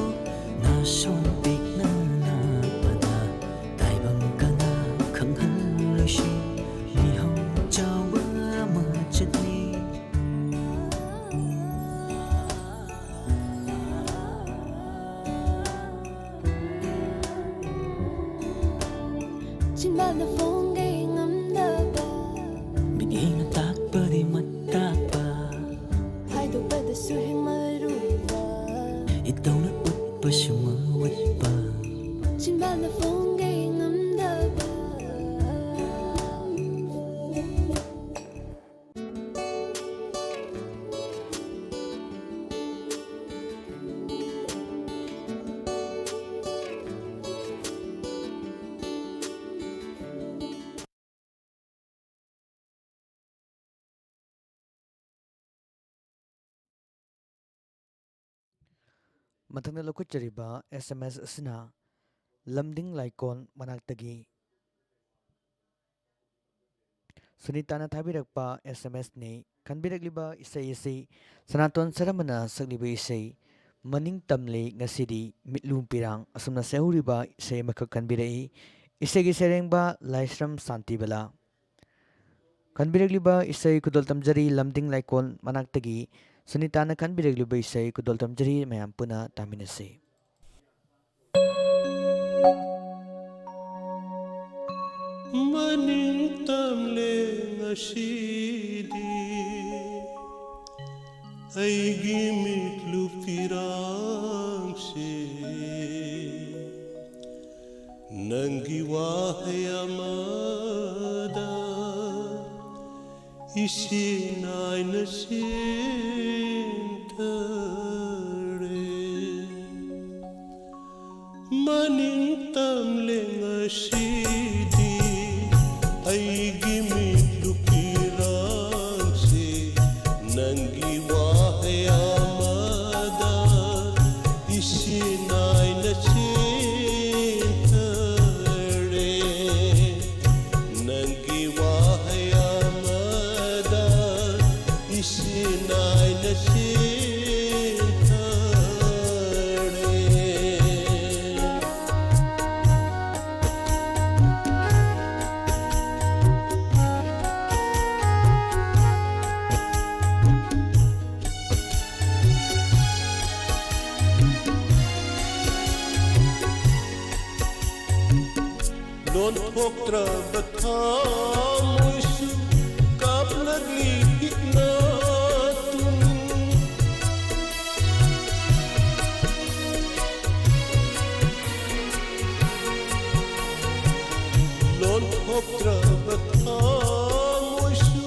ꯅꯥꯁꯣꯟ ꯄꯤꯛꯅ ꯅꯥꯕꯗ, ꯇꯥꯏꯕꯪ ꯀꯅꯥ ꯈꯪꯍꯜꯂꯣꯏꯁꯤ, ꯃꯤꯍꯧ ꯆꯥꯎꯕ ꯑꯃ ꯆꯠꯅꯤ꯫ ꯃꯊꯪꯗ ꯂꯧꯈꯠꯆꯔꯤꯕ S M S ꯑꯁꯤꯅ ꯂꯝꯗꯤꯡ ꯂꯥꯏꯀꯣꯟ ꯃꯅꯥꯛꯇꯒꯤ ꯁꯨꯅꯤꯇꯥꯅ ꯊꯥꯕꯤꯔꯛꯄ S M S ꯅꯤ꯫ ꯈꯟꯕꯤꯔꯛꯂꯤꯕ ꯏꯁꯩ ꯑꯁꯤ ꯁꯅꯥꯇꯣꯟ ꯁꯔꯃꯅ ꯁꯛꯂꯤꯕ ꯏꯁꯩ ꯃꯅꯤꯡ ꯇꯝꯂꯦ ꯉꯁꯤꯗꯤ ꯃꯤꯠꯂꯨ ꯄꯤꯔꯥꯡ ꯑꯁꯨꯝꯅ ꯁꯛꯍꯧꯔꯤꯕ ꯏꯁꯩ ꯑꯃꯈꯛ ꯈꯟꯕꯤꯔꯛꯏ꯫ ꯏꯁꯩꯒꯤ ꯁꯩꯔꯦꯡꯕ ꯂꯥꯏꯁ꯭ꯔꯝ ꯁꯥꯟꯇꯤꯕꯂꯥ꯫ ꯈꯟꯕꯤꯔꯛꯂꯤꯕ ꯏꯁꯩ ꯈꯨꯗꯣꯜ ꯇꯝꯖꯔꯤ ꯂꯝꯗꯤꯡ ꯂꯥꯏꯀꯣꯟ ꯃꯅꯥꯛꯇꯒꯤ꯫ ꯁꯨꯅꯤꯇꯥꯅ ꯈꯟꯕꯤꯔꯛꯂꯤꯕ ꯏꯁꯩ ꯈꯨꯗꯣꯜ ꯇꯝꯖꯔꯤ, ꯃꯌꯥꯝ ꯄꯨꯟꯅ ꯇꯥꯃꯤꯟꯅꯁꯤ꯫ ꯃꯅꯤꯡ ꯇꯝꯂꯦ ꯉꯁꯤꯗꯤ ꯑꯩꯒꯤ ꯃꯤꯠꯂꯨ ꯄꯤꯔꯥꯡꯁꯦ꯫ ꯅꯪꯒꯤ ꯋꯥꯍꯩ ꯑꯃꯗ ꯏꯁꯤꯡ ꯅꯥꯏꯅ ꯆꯦꯟꯊꯔꯦ꯫ ꯃꯅꯤꯡ ꯇꯝꯂꯦ ꯉꯁꯤꯗꯤ ꯑꯩꯒꯤ ꯃꯤꯠꯂꯨ ꯄꯤꯔꯥꯡꯁꯦ꯫ ꯅꯪꯒꯤ ꯋꯥꯍꯩ ꯑꯃꯗ ꯏꯁꯤꯡ ꯅꯥꯏꯅ ꯆꯦꯟꯊꯔꯦ꯫ ꯅꯪꯒꯤ ꯋꯥꯍꯩ ꯑꯃꯗ ꯏꯁꯤꯡ ꯅꯥꯏꯅ ꯆꯦꯟꯊꯔꯦ꯫ ꯂꯣꯟꯊꯣꯛꯇ꯭ꯔꯕ ꯊꯃꯣꯏꯁꯨ ꯀꯥꯞꯂꯛꯂꯤ ꯏꯛꯅ ꯇꯨꯡ꯫ ꯂꯣꯟꯊꯣꯛꯇ꯭ꯔꯕ ꯊꯃꯣꯏꯁꯨ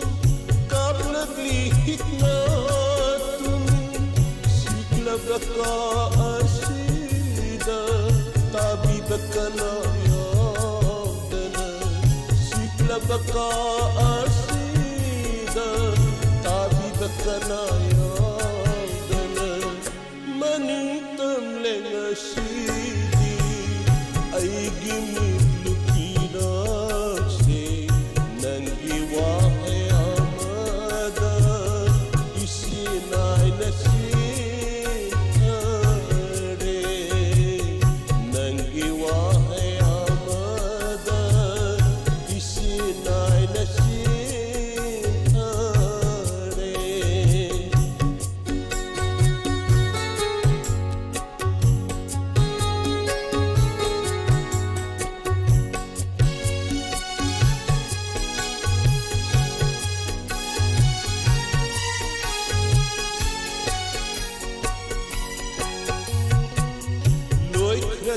ꯀꯥꯞꯂꯛꯂꯤ ꯏꯛꯅ ꯇꯨꯡ꯫ ꯁꯤꯛꯂꯕ ꯀꯥ ꯑꯁꯤꯗ ꯇꯥꯕꯤꯕ ꯀꯅꯥ ꯌꯥꯎꯗꯅ? ꯁꯤꯛꯂꯕ ꯀꯥ ꯑꯁꯤꯗ ꯇꯥꯕꯤꯕ ꯀꯅꯥ ꯌꯥꯎꯗꯅ? ꯃꯅꯤꯡ ꯇꯝ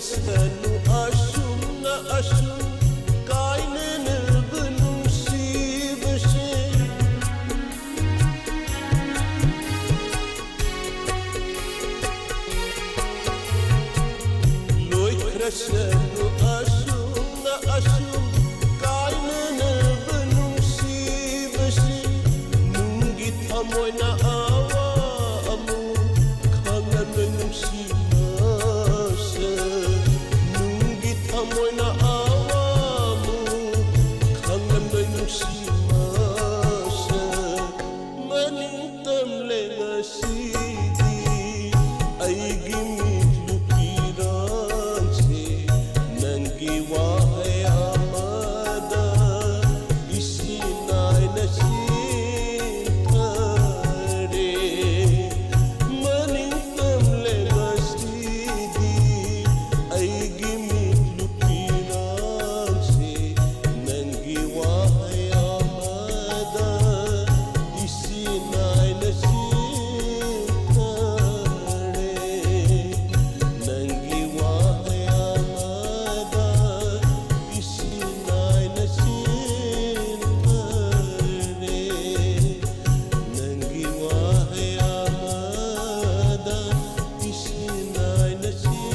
ꯁꯅꯨ ꯑꯁꯨꯝꯅ ꯑꯁꯨꯝ ꯀꯥꯏꯅꯅꯕ ꯅꯨꯡꯁꯤꯕꯁꯦ꯫ ꯂꯣꯏꯈ꯭ꯔꯁꯅꯨ ꯑꯁꯨꯝꯅ ꯑꯁꯨꯝ ꯀꯥꯏꯅꯅꯕ ꯅꯨꯡꯁꯤꯕꯁꯤ꯫ ꯅꯨꯡꯒꯤ ꯊꯃꯣꯏꯅ ꯑꯋꯥ ꯑꯃꯨꯛ ꯈꯪꯂꯝꯂꯣꯏ ꯅꯨꯡꯁꯤ ꯃꯁꯛ꯫ ꯅꯨꯡꯒꯤ ꯊꯃꯣꯏꯅ ꯑꯋꯥꯕ ꯈꯪꯂꯝꯂꯣꯏ ꯅꯨꯡꯁꯤ ꯃꯁꯛ꯫ ꯃꯅꯤꯡ ꯇꯝꯂꯦ ꯉꯁꯤꯗꯤ ꯑꯩꯒꯤ ꯃꯤꯠꯂꯨ ꯄꯤꯔꯥꯡꯁꯦ꯫ ꯅꯪꯒꯤ ꯋꯥꯍꯩ ꯑꯃꯗ ꯏꯁꯤꯡ ꯅꯥꯏꯅ ꯆꯦꯟꯊꯔꯦ꯫ ꯃꯅꯤꯡ ꯇꯝꯂꯦ ꯉꯁꯤꯗꯤ ꯑꯩꯒꯤ ꯃꯤꯠꯂꯨ ꯄꯤꯔꯥꯡꯁꯦ꯫ ꯅꯪꯒꯤ ꯋꯥꯍꯩ ꯑꯃꯗ ꯏꯁꯤꯡ ꯅꯥꯏꯅ ꯆꯦꯟꯊꯔꯦ꯫ ꯅꯪꯒꯤ ꯋꯥꯍꯩ ꯑꯃꯗ ꯏꯁꯤꯡ ꯅꯥꯏꯅ ꯆꯦꯟꯊꯔꯦ꯫ ꯅꯪꯒꯤ ꯋꯥꯍꯩ ꯑꯃꯗ ꯏꯁꯤꯡ ꯅꯥꯏꯅ ꯆꯦꯟꯊꯔꯦ꯫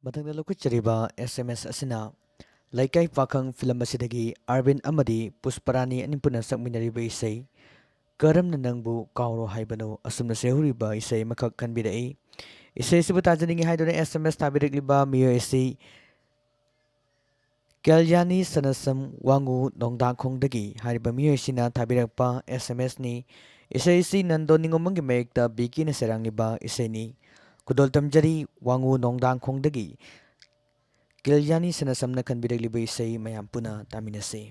ꯃꯊꯪꯗ ꯂꯧꯈꯠꯆꯔꯤꯕ ꯑꯦꯁ ꯑꯦꯝ ꯑꯦꯁ ꯑꯁꯤꯅ ꯂꯩꯀꯥꯏ ꯄꯥꯈꯪ ꯐꯤꯂꯝ ꯑꯁꯤꯗꯒꯤ ꯑꯔꯕꯤꯟ ꯑꯃꯗꯤ ꯄꯨꯁꯄꯔꯥꯅꯤ ꯑꯅꯤ ꯄꯨꯟꯅ ꯁꯛꯃꯤꯟꯅꯔꯤꯕ ꯏꯁꯩ ꯀꯔꯝꯅ ꯅꯪꯕꯨ ꯀꯥꯎꯔꯣ ꯍꯥꯏꯕꯅꯣ ꯑꯁꯨꯝꯅ ꯁꯦꯍꯨꯔꯤꯕ ꯏꯁꯩ ꯑꯃꯈꯛ ꯈꯟꯕꯤꯔꯛꯏ꯫ ꯏꯁꯩ ꯑꯁꯤꯕꯨ ꯇꯥꯖꯅꯤꯡꯉꯤ ꯍꯥꯏꯗꯨꯅ ꯑꯦꯁ ꯑꯦꯝ ꯑꯦꯁ ꯊꯥꯕꯤꯔꯛꯂꯤꯕ ꯃꯤꯑꯣꯏ ꯑꯁꯤ ꯀꯦꯜꯌꯥꯅꯤ ꯁꯅꯁꯝ ꯋꯥꯡꯉꯨ ꯅꯣꯡꯗꯥꯡꯈꯣꯡꯗꯒꯤ ꯍꯥꯏꯔꯤꯕ ꯃꯤꯑꯣꯏꯁꯤꯅ ꯊꯥꯕꯤꯔꯛꯄ ꯑꯦꯁ ꯑꯦꯝ ꯑꯦꯁꯅꯤ꯫ ꯏꯁꯩ ꯑꯁꯤ ꯅꯟꯗꯣ ꯅꯤꯉꯣꯝꯕꯝꯒꯤ ꯃꯌꯦꯛꯇ ꯕꯤꯀꯤꯅ ꯁꯩꯔꯥꯡꯂꯤꯕ ꯏꯁꯩꯅꯤ꯫ ꯈꯨꯗꯣꯜ ꯇꯝꯖꯔꯤ ꯋꯥꯡꯉꯨ ꯅꯣꯡꯗꯥꯡꯈꯣꯡꯗꯒꯤ ꯀꯦꯜꯌꯥꯅꯤ ꯁꯅꯁꯝꯅ ꯈꯟꯕꯤꯔꯛꯂꯤꯕ ꯏꯁꯩ ꯃꯌꯥꯝ ꯄꯨꯟꯅ ꯇꯥꯃꯤꯟꯅꯁꯤ꯫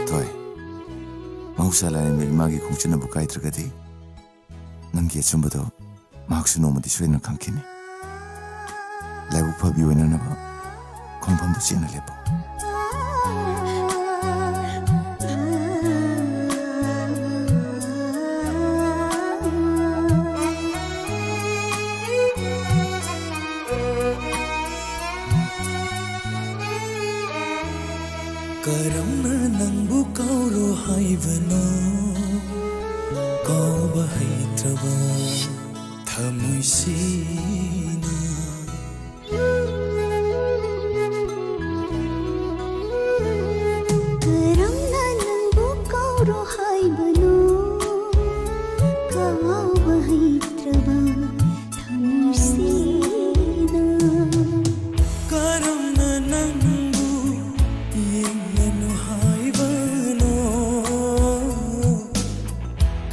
ꯊꯣꯏ, ꯃꯍꯧꯁꯥ ꯂꯥꯏꯔꯦꯝꯕꯤ ꯏꯃꯥꯒꯤ ꯈꯣꯡꯆꯠꯅꯕꯨ ꯀꯥꯏꯗ꯭ꯔꯒꯗꯤ ꯅꯪꯒꯤ ꯑꯆꯨꯝꯕꯗꯣ ꯃꯍꯥꯛꯁꯨ ꯅꯣꯡꯃꯗꯤ ꯁꯣꯏꯗꯅ ꯈꯪꯈꯤꯅꯤ꯫ ꯂꯥꯏꯕꯛ ꯐꯕꯤ ꯑꯣꯏꯅꯅꯕ ꯈꯣꯡꯐꯝꯗꯨ ꯆꯦꯠꯅ ꯂꯦꯞꯄꯨ꯫ ꯀꯔꯝꯅ ꯅꯪꯕꯨ ꯀꯥꯎꯔꯣ ꯍꯥꯏꯕꯅꯣ? ꯀꯥꯎꯕ ꯍꯩꯇ꯭ꯔꯕ ꯊꯃꯣꯏꯁꯤꯅ꯫ ꯀꯔꯝꯅ ꯅꯪꯕꯨ ꯀꯥꯎꯔꯣ ꯍꯥꯏꯕꯅꯣ? ꯀꯥꯎꯕ ꯍꯩꯇ꯭ꯔꯕ ꯊꯃꯣꯏꯁꯤꯅ꯫ ꯀꯔꯝꯅ ꯅꯪꯕꯨ ꯌꯦꯡꯂꯅꯨ ꯍꯥꯏꯕꯅꯣ?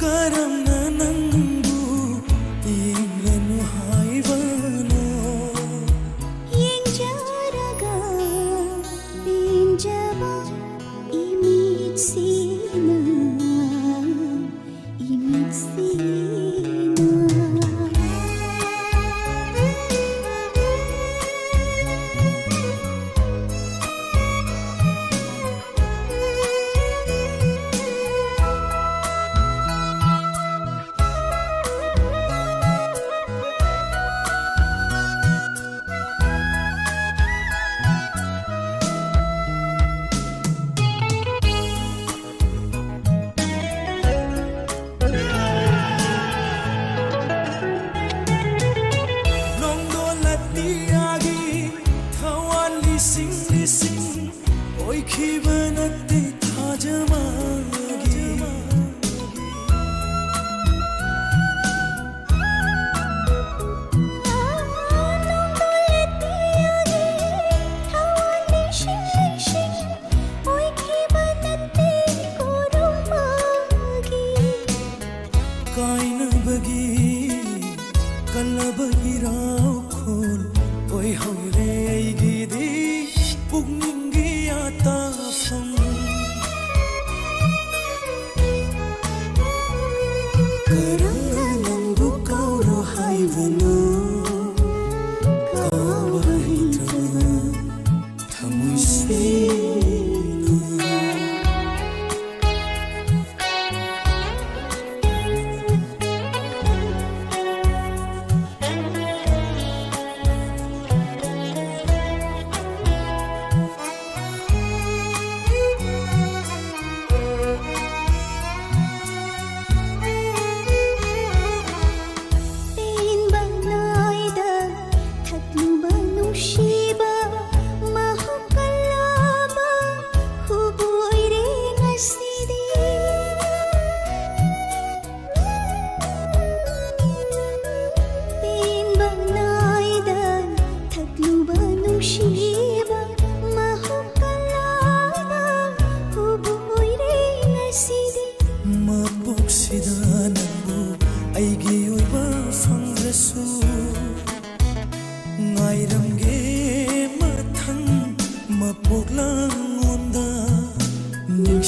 ꯀꯔꯝꯅ ꯅꯪꯕꯨ ꯌꯦꯡꯂꯅꯨ ꯍꯥꯏꯕꯅꯣ? ꯌꯦꯡꯖꯔꯒ ꯄꯦꯟꯖꯕ ꯏꯃꯤꯠꯁꯤꯅ, ꯏꯃꯤꯠꯁꯤꯅ꯫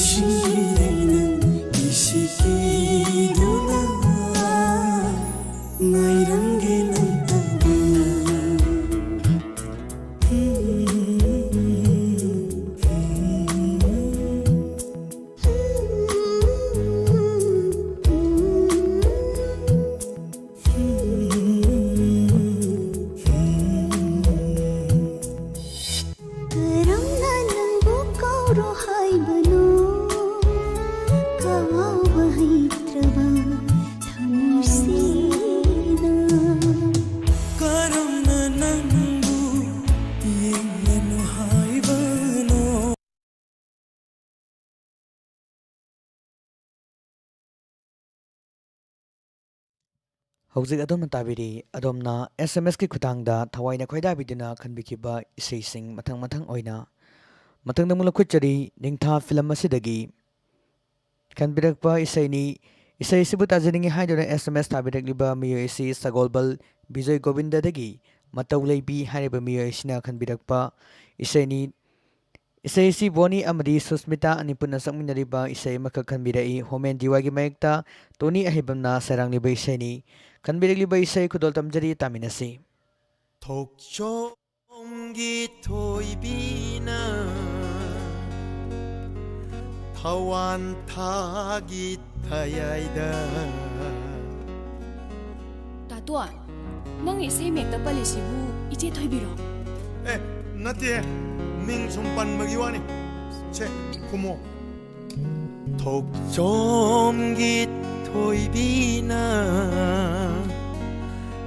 ꯅꯨꯡꯁꯤꯔꯩꯅ ꯏꯁꯤꯀꯤꯗꯨꯅ ꯉꯥꯏꯔꯝꯒꯦ ꯅꯪꯇꯕꯨ꯫ ꯀꯔꯝꯅ ꯅꯪꯕꯨ ꯀꯥꯎꯔꯣ ꯍꯥꯏꯕꯅꯣ? ꯀꯥꯎꯕ ꯍꯩꯇ꯭ꯔꯕ ꯊꯃꯣꯏꯁꯤꯅ ꯀꯔꯝꯅ ꯅꯪꯕꯨ ꯌꯦꯡꯂꯅꯨ ꯍꯥꯏꯕꯅꯣ? ꯍꯧꯖꯤꯛ ꯑꯗꯣꯝꯅ ꯇꯥꯕꯤꯔꯤ, ꯑꯗꯣꯝꯅ ꯑꯦꯁ ꯑꯦꯝ ꯑꯦꯁꯀꯤ ꯈꯨꯠꯊꯥꯡꯗ ꯊꯋꯥꯏꯅ ꯈꯣꯏꯗꯥꯕꯤꯗꯨꯅ ꯈꯟꯕꯤꯈꯤꯕ ꯏꯁꯩꯁꯤꯡ ꯃꯊꯪ ꯃꯊꯪ ꯑꯣꯏꯅ꯫ ꯃꯊꯪꯗ ꯑꯃꯨꯛ ꯂꯧꯈꯠꯆꯔꯤ, ꯅꯤꯡꯊꯥ ꯐꯤꯂꯝ ꯑꯁꯤꯗꯒꯤ ꯈꯟꯕꯤꯔꯛꯄ ꯏꯁꯩꯅꯤ꯫ ꯏꯁꯩ ꯑꯁꯤꯕꯨ ꯇꯥꯖꯅꯤꯡꯉꯤ ꯍꯥꯏꯗꯨꯅ ꯑꯦꯁ ꯑꯦꯝ ꯑꯦꯁ ꯊꯥꯕꯤꯔꯛꯂꯤꯕ ꯃꯤꯑꯣꯏ ꯑꯁꯤ ꯁꯒꯣꯜꯕꯜ ꯕꯤꯖꯣꯏ ꯒꯣꯕꯤꯟꯗꯗꯒꯤ ꯃꯇꯧ ꯂꯩꯕꯤ ꯍꯥꯏꯔꯤꯕ ꯃꯤꯑꯣꯏ ꯑꯁꯤꯅ ꯈꯟꯕꯤꯔꯛꯄ ꯏꯁꯩꯅꯤ꯫ ꯏꯁꯩ ꯑꯁꯤ ꯕꯣꯅꯤ ꯑꯃꯗꯤ ꯁꯨꯁꯃꯤꯇꯥ ꯑꯅꯤ ꯄꯨꯟꯅ ꯁꯛꯃꯤꯟꯅꯔꯤꯕ ꯏꯁꯩ ꯑꯃꯈꯛ ꯈꯟꯕꯤꯔꯛꯏ꯫ ꯍꯣꯃꯦꯟ ꯗꯤꯋꯥꯏꯒꯤ ꯃꯥꯌꯦꯛꯇ ꯇꯣꯅꯤ ꯑꯍꯩꯕꯝꯅ ꯁꯩꯔꯥꯡꯂꯤꯕ ꯏꯁꯩꯅꯤ꯫ ꯈꯟꯕꯤꯔꯛꯂꯤꯕ ꯏꯁꯩ ꯈꯨꯗꯣꯜ ꯇꯝꯖꯔꯤ, ꯇꯥꯃꯤꯟꯅꯁꯤ꯫ ꯊꯣꯛꯆꯣꯝꯒꯤ ꯊꯣꯏꯕꯤꯅ ꯊꯋꯥꯟ ꯊꯥꯒꯤ ꯊꯌꯥꯏꯗ꯫ ꯇꯥꯇꯣꯟ, ꯅꯪ ꯏꯁꯩ ꯃꯌꯦꯛꯇ ꯄꯜꯂꯤꯁꯤꯕꯨ ꯏꯆꯦ ꯊꯣꯏꯕꯤꯔꯣ? ꯑꯦ, ꯅꯠꯇꯦ, ꯃꯤꯡ ꯁꯨꯝ ꯄꯟꯕꯒꯤ ꯋꯥꯅꯤ꯫ ꯁꯦ, ꯈꯨꯝꯃꯣ꯫ ꯊꯣꯛꯆꯣꯝꯒꯤ ꯊꯣꯏꯕꯤꯅ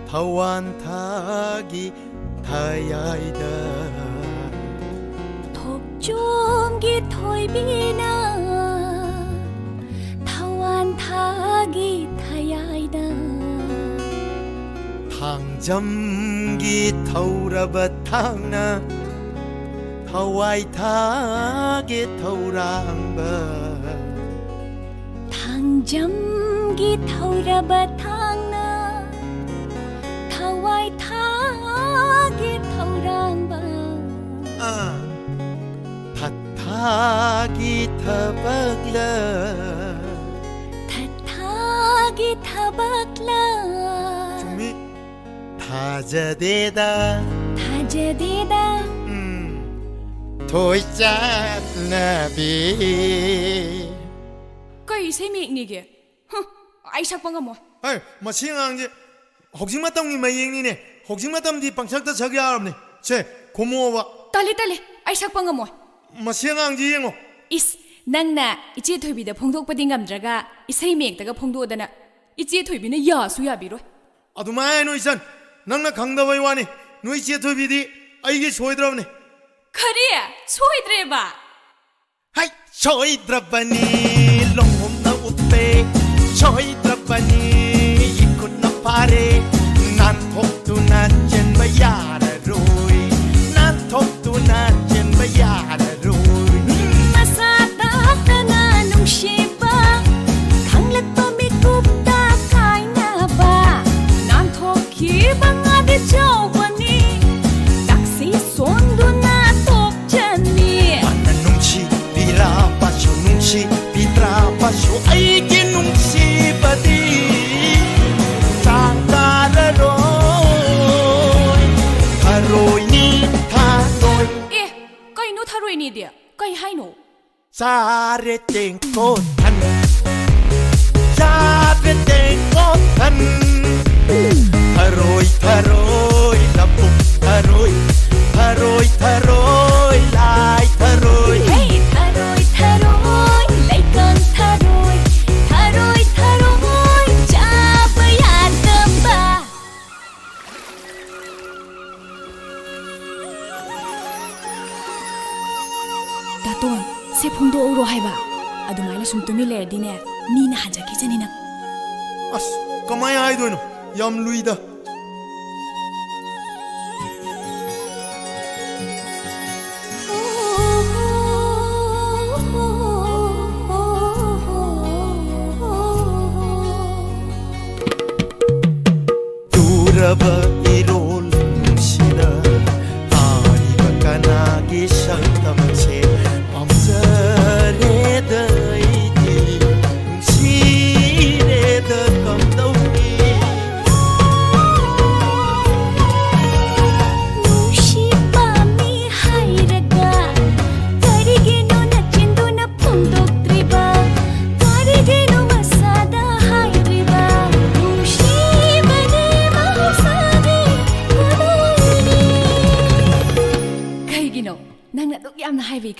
ꯊꯋꯥꯟ ꯊꯥꯒꯤ ꯊꯌꯥꯏꯗ꯫ ꯊꯣꯛꯆꯣꯝꯒꯤ ꯊꯣꯏꯕꯤꯅ ꯊꯋꯥꯟ ꯊꯥꯒꯤ ꯊꯌꯥꯏꯗ꯫ ꯊꯥꯡꯖꯝꯒꯤ ꯊꯧꯔꯕ ꯊꯥꯡꯅ ꯊꯋꯥꯏ ꯊꯥꯒꯦ ꯊꯧꯔꯥꯡꯕ꯫ ꯊꯥꯡꯖꯝꯒꯤ ꯊꯧꯔꯕ ꯊꯥꯡꯅ ꯊꯋꯥꯏ ꯊꯥꯒꯦ ꯊꯧꯔꯥꯡꯕ꯫ ꯑꯥ꯫ ꯊꯥꯒꯤ ꯊꯕꯛꯂ? ꯊꯥꯒꯤ ꯊꯕꯛꯂ? ꯆꯨꯝꯃꯤ꯫ ꯊꯥꯖꯗꯦꯗ꯫ ꯊꯥꯖꯗꯦꯗ꯫ ꯎꯝ, ꯊꯣꯏ ꯆꯠꯅꯕꯤ꯫ ꯀꯩ ꯏꯁꯩ ꯃꯌꯦꯛꯅꯤꯒꯦ? ꯍꯨꯝ, ꯑꯩ ꯁꯛꯄ ꯉꯝꯃꯣꯏ꯫ ꯍꯩ, ꯃꯁꯤ ꯑꯉꯥꯡꯁꯦ ꯍꯧꯖꯤꯛ ꯃꯇꯝꯒꯤ ꯃꯌꯦꯛꯅꯤꯅꯦ꯫ ꯍꯧꯖꯤꯛ ꯃꯇꯝꯗꯤ ꯄꯪꯁꯛꯇ ꯁꯛ ꯌꯥꯔꯕꯅꯦ꯫ ꯁꯦ, ꯈꯨꯝꯃꯣꯕ꯫ ꯇꯜꯂꯤ, ꯇꯜꯂꯤ, ꯑꯩ ꯁꯛꯄ ꯉꯝꯃꯣꯏ꯫ ꯃꯁꯤ ꯑꯉꯥꯡꯁꯤ ꯌꯦꯡꯉꯣ꯫ ꯏꯁ, ꯅꯪꯅ ꯏꯆꯦ ꯊꯣꯏꯕꯤꯗ ꯐꯣꯡꯗꯣꯛꯄꯗꯤ ꯉꯝꯗ꯭ꯔꯒ ꯏꯁꯩ ꯃꯌꯦꯛꯇꯒ ꯐꯣꯡꯗꯣꯛꯑꯗꯅ ꯏꯆꯦ ꯊꯣꯏꯕꯤꯅ ꯌꯥꯁꯨ ꯌꯥꯕꯤꯔꯣꯏ꯫ ꯑꯗꯨꯃꯥꯏꯅ ꯍꯥꯏꯅꯨ ꯏꯆꯟ, ꯅꯪꯅ ꯈꯪꯗꯕꯩ ꯋꯥꯅꯤ꯫ ꯅꯣꯏ ꯏꯆꯦ ꯊꯣꯏꯕꯤꯗꯤ ꯑꯩꯒꯤ ꯁꯣꯏꯗ꯭ꯔꯕꯅꯤ꯫ ꯀꯔꯤ? ꯁꯣꯏꯗ꯭ꯔꯦꯕ? ꯍꯩ! ꯁꯣꯏꯗ꯭ꯔꯕꯅꯤ, ꯂꯣꯡꯍꯣꯝꯅ ꯎꯞꯄꯦ꯫ ꯁꯣꯏꯗ꯭ꯔꯕꯅꯤ, ꯏꯈꯨꯠꯅ ꯐꯥꯔꯦ꯫ ꯅꯥꯟꯊꯣꯛꯇꯨꯅ ꯆꯦꯟꯕ ꯌꯥꯔꯔꯣꯏ, ꯅꯥꯟꯊꯣꯛꯇꯨꯅ ꯆꯦꯟꯕ ꯌꯥꯔꯔꯣꯏ꯫ ꯃꯁꯥ ꯇꯥꯛꯇꯅ ꯅꯨꯡꯁꯤꯕ, ꯈꯪꯂꯛꯄ ꯃꯤꯀꯨꯞꯇ ꯀꯥꯏꯅꯕ꯫ ꯅꯥꯟꯊꯣꯛꯈꯤꯕ ꯉꯥꯗꯤ ꯆꯥꯎꯕꯅꯤ, ꯇꯥꯛꯁꯤ ꯁꯣꯟꯗꯨꯅ ꯇꯣꯛꯆꯅꯤ꯫ ꯃꯥꯅ ꯅꯨꯡꯁꯤꯕꯤꯔꯕꯁꯨ, ꯅꯨꯡꯁꯤꯕꯤꯗ꯭ꯔꯕꯁꯨ, ꯑꯩꯒꯤ ꯅꯨꯡꯁꯤꯕꯗꯤ ꯆꯥꯡ ꯇꯥꯔꯔꯣꯏ꯫ ꯊꯔꯣꯏꯅꯤ, ꯊꯔꯣꯏ꯫ ꯑꯦ, ꯀꯩꯅꯣ ꯊꯔꯣꯏꯅꯤꯗꯤ? ꯀꯩ ꯍꯥꯏꯅꯣ? ꯆꯥꯔꯦ ꯇꯦꯡꯀꯣꯠ ꯊꯟ, ꯆꯥꯔꯦ ꯇꯦꯡꯀꯣꯠ ꯊꯟ꯫ ꯊꯔꯣꯏ, ꯊꯔꯣꯏ, ꯂꯧꯕꯨꯛ ꯊꯔꯣꯏ, ꯊꯔꯣꯏ, ꯊꯔꯣꯏ, ꯂꯥꯏ ꯊꯔꯣꯏ꯫ ꯍꯦ! ꯊꯔꯣꯏ, ꯊꯔꯣꯏ, ꯂꯩꯀꯪ ꯊꯔꯣꯏ, ꯊꯔꯣꯏ, ꯊꯔꯣꯏ, ꯆꯥꯕ ꯌꯥꯗꯕ꯫ ꯗꯥꯇꯣꯟ, ꯁꯦ ꯐꯣꯡꯗꯣꯛꯍꯧꯔꯣ ꯍꯥꯏꯕ꯫ ꯑꯗꯨꯃꯥꯏꯅ ꯁꯨꯝ ꯇꯨꯃꯤꯟ ꯂꯩꯔꯗꯤꯅꯦ, ꯃꯤꯅ ꯍꯟꯖꯈꯤꯖꯅꯤ ꯅꯪ꯫ ꯑꯁ, ꯀꯃꯥꯏ ꯍꯥꯏꯗꯣꯏꯅꯣ? ꯌꯥꯝ ꯂꯨꯏꯗ꯫ ꯇꯨꯔꯕ ꯏꯔꯣꯜ ꯅꯨꯡꯁꯤꯅ ꯇꯥꯔꯤꯕ ꯀꯅꯥꯒꯤ ꯁꯛꯇꯝꯁꯦ ꯄꯥꯝꯖꯔꯦ꯫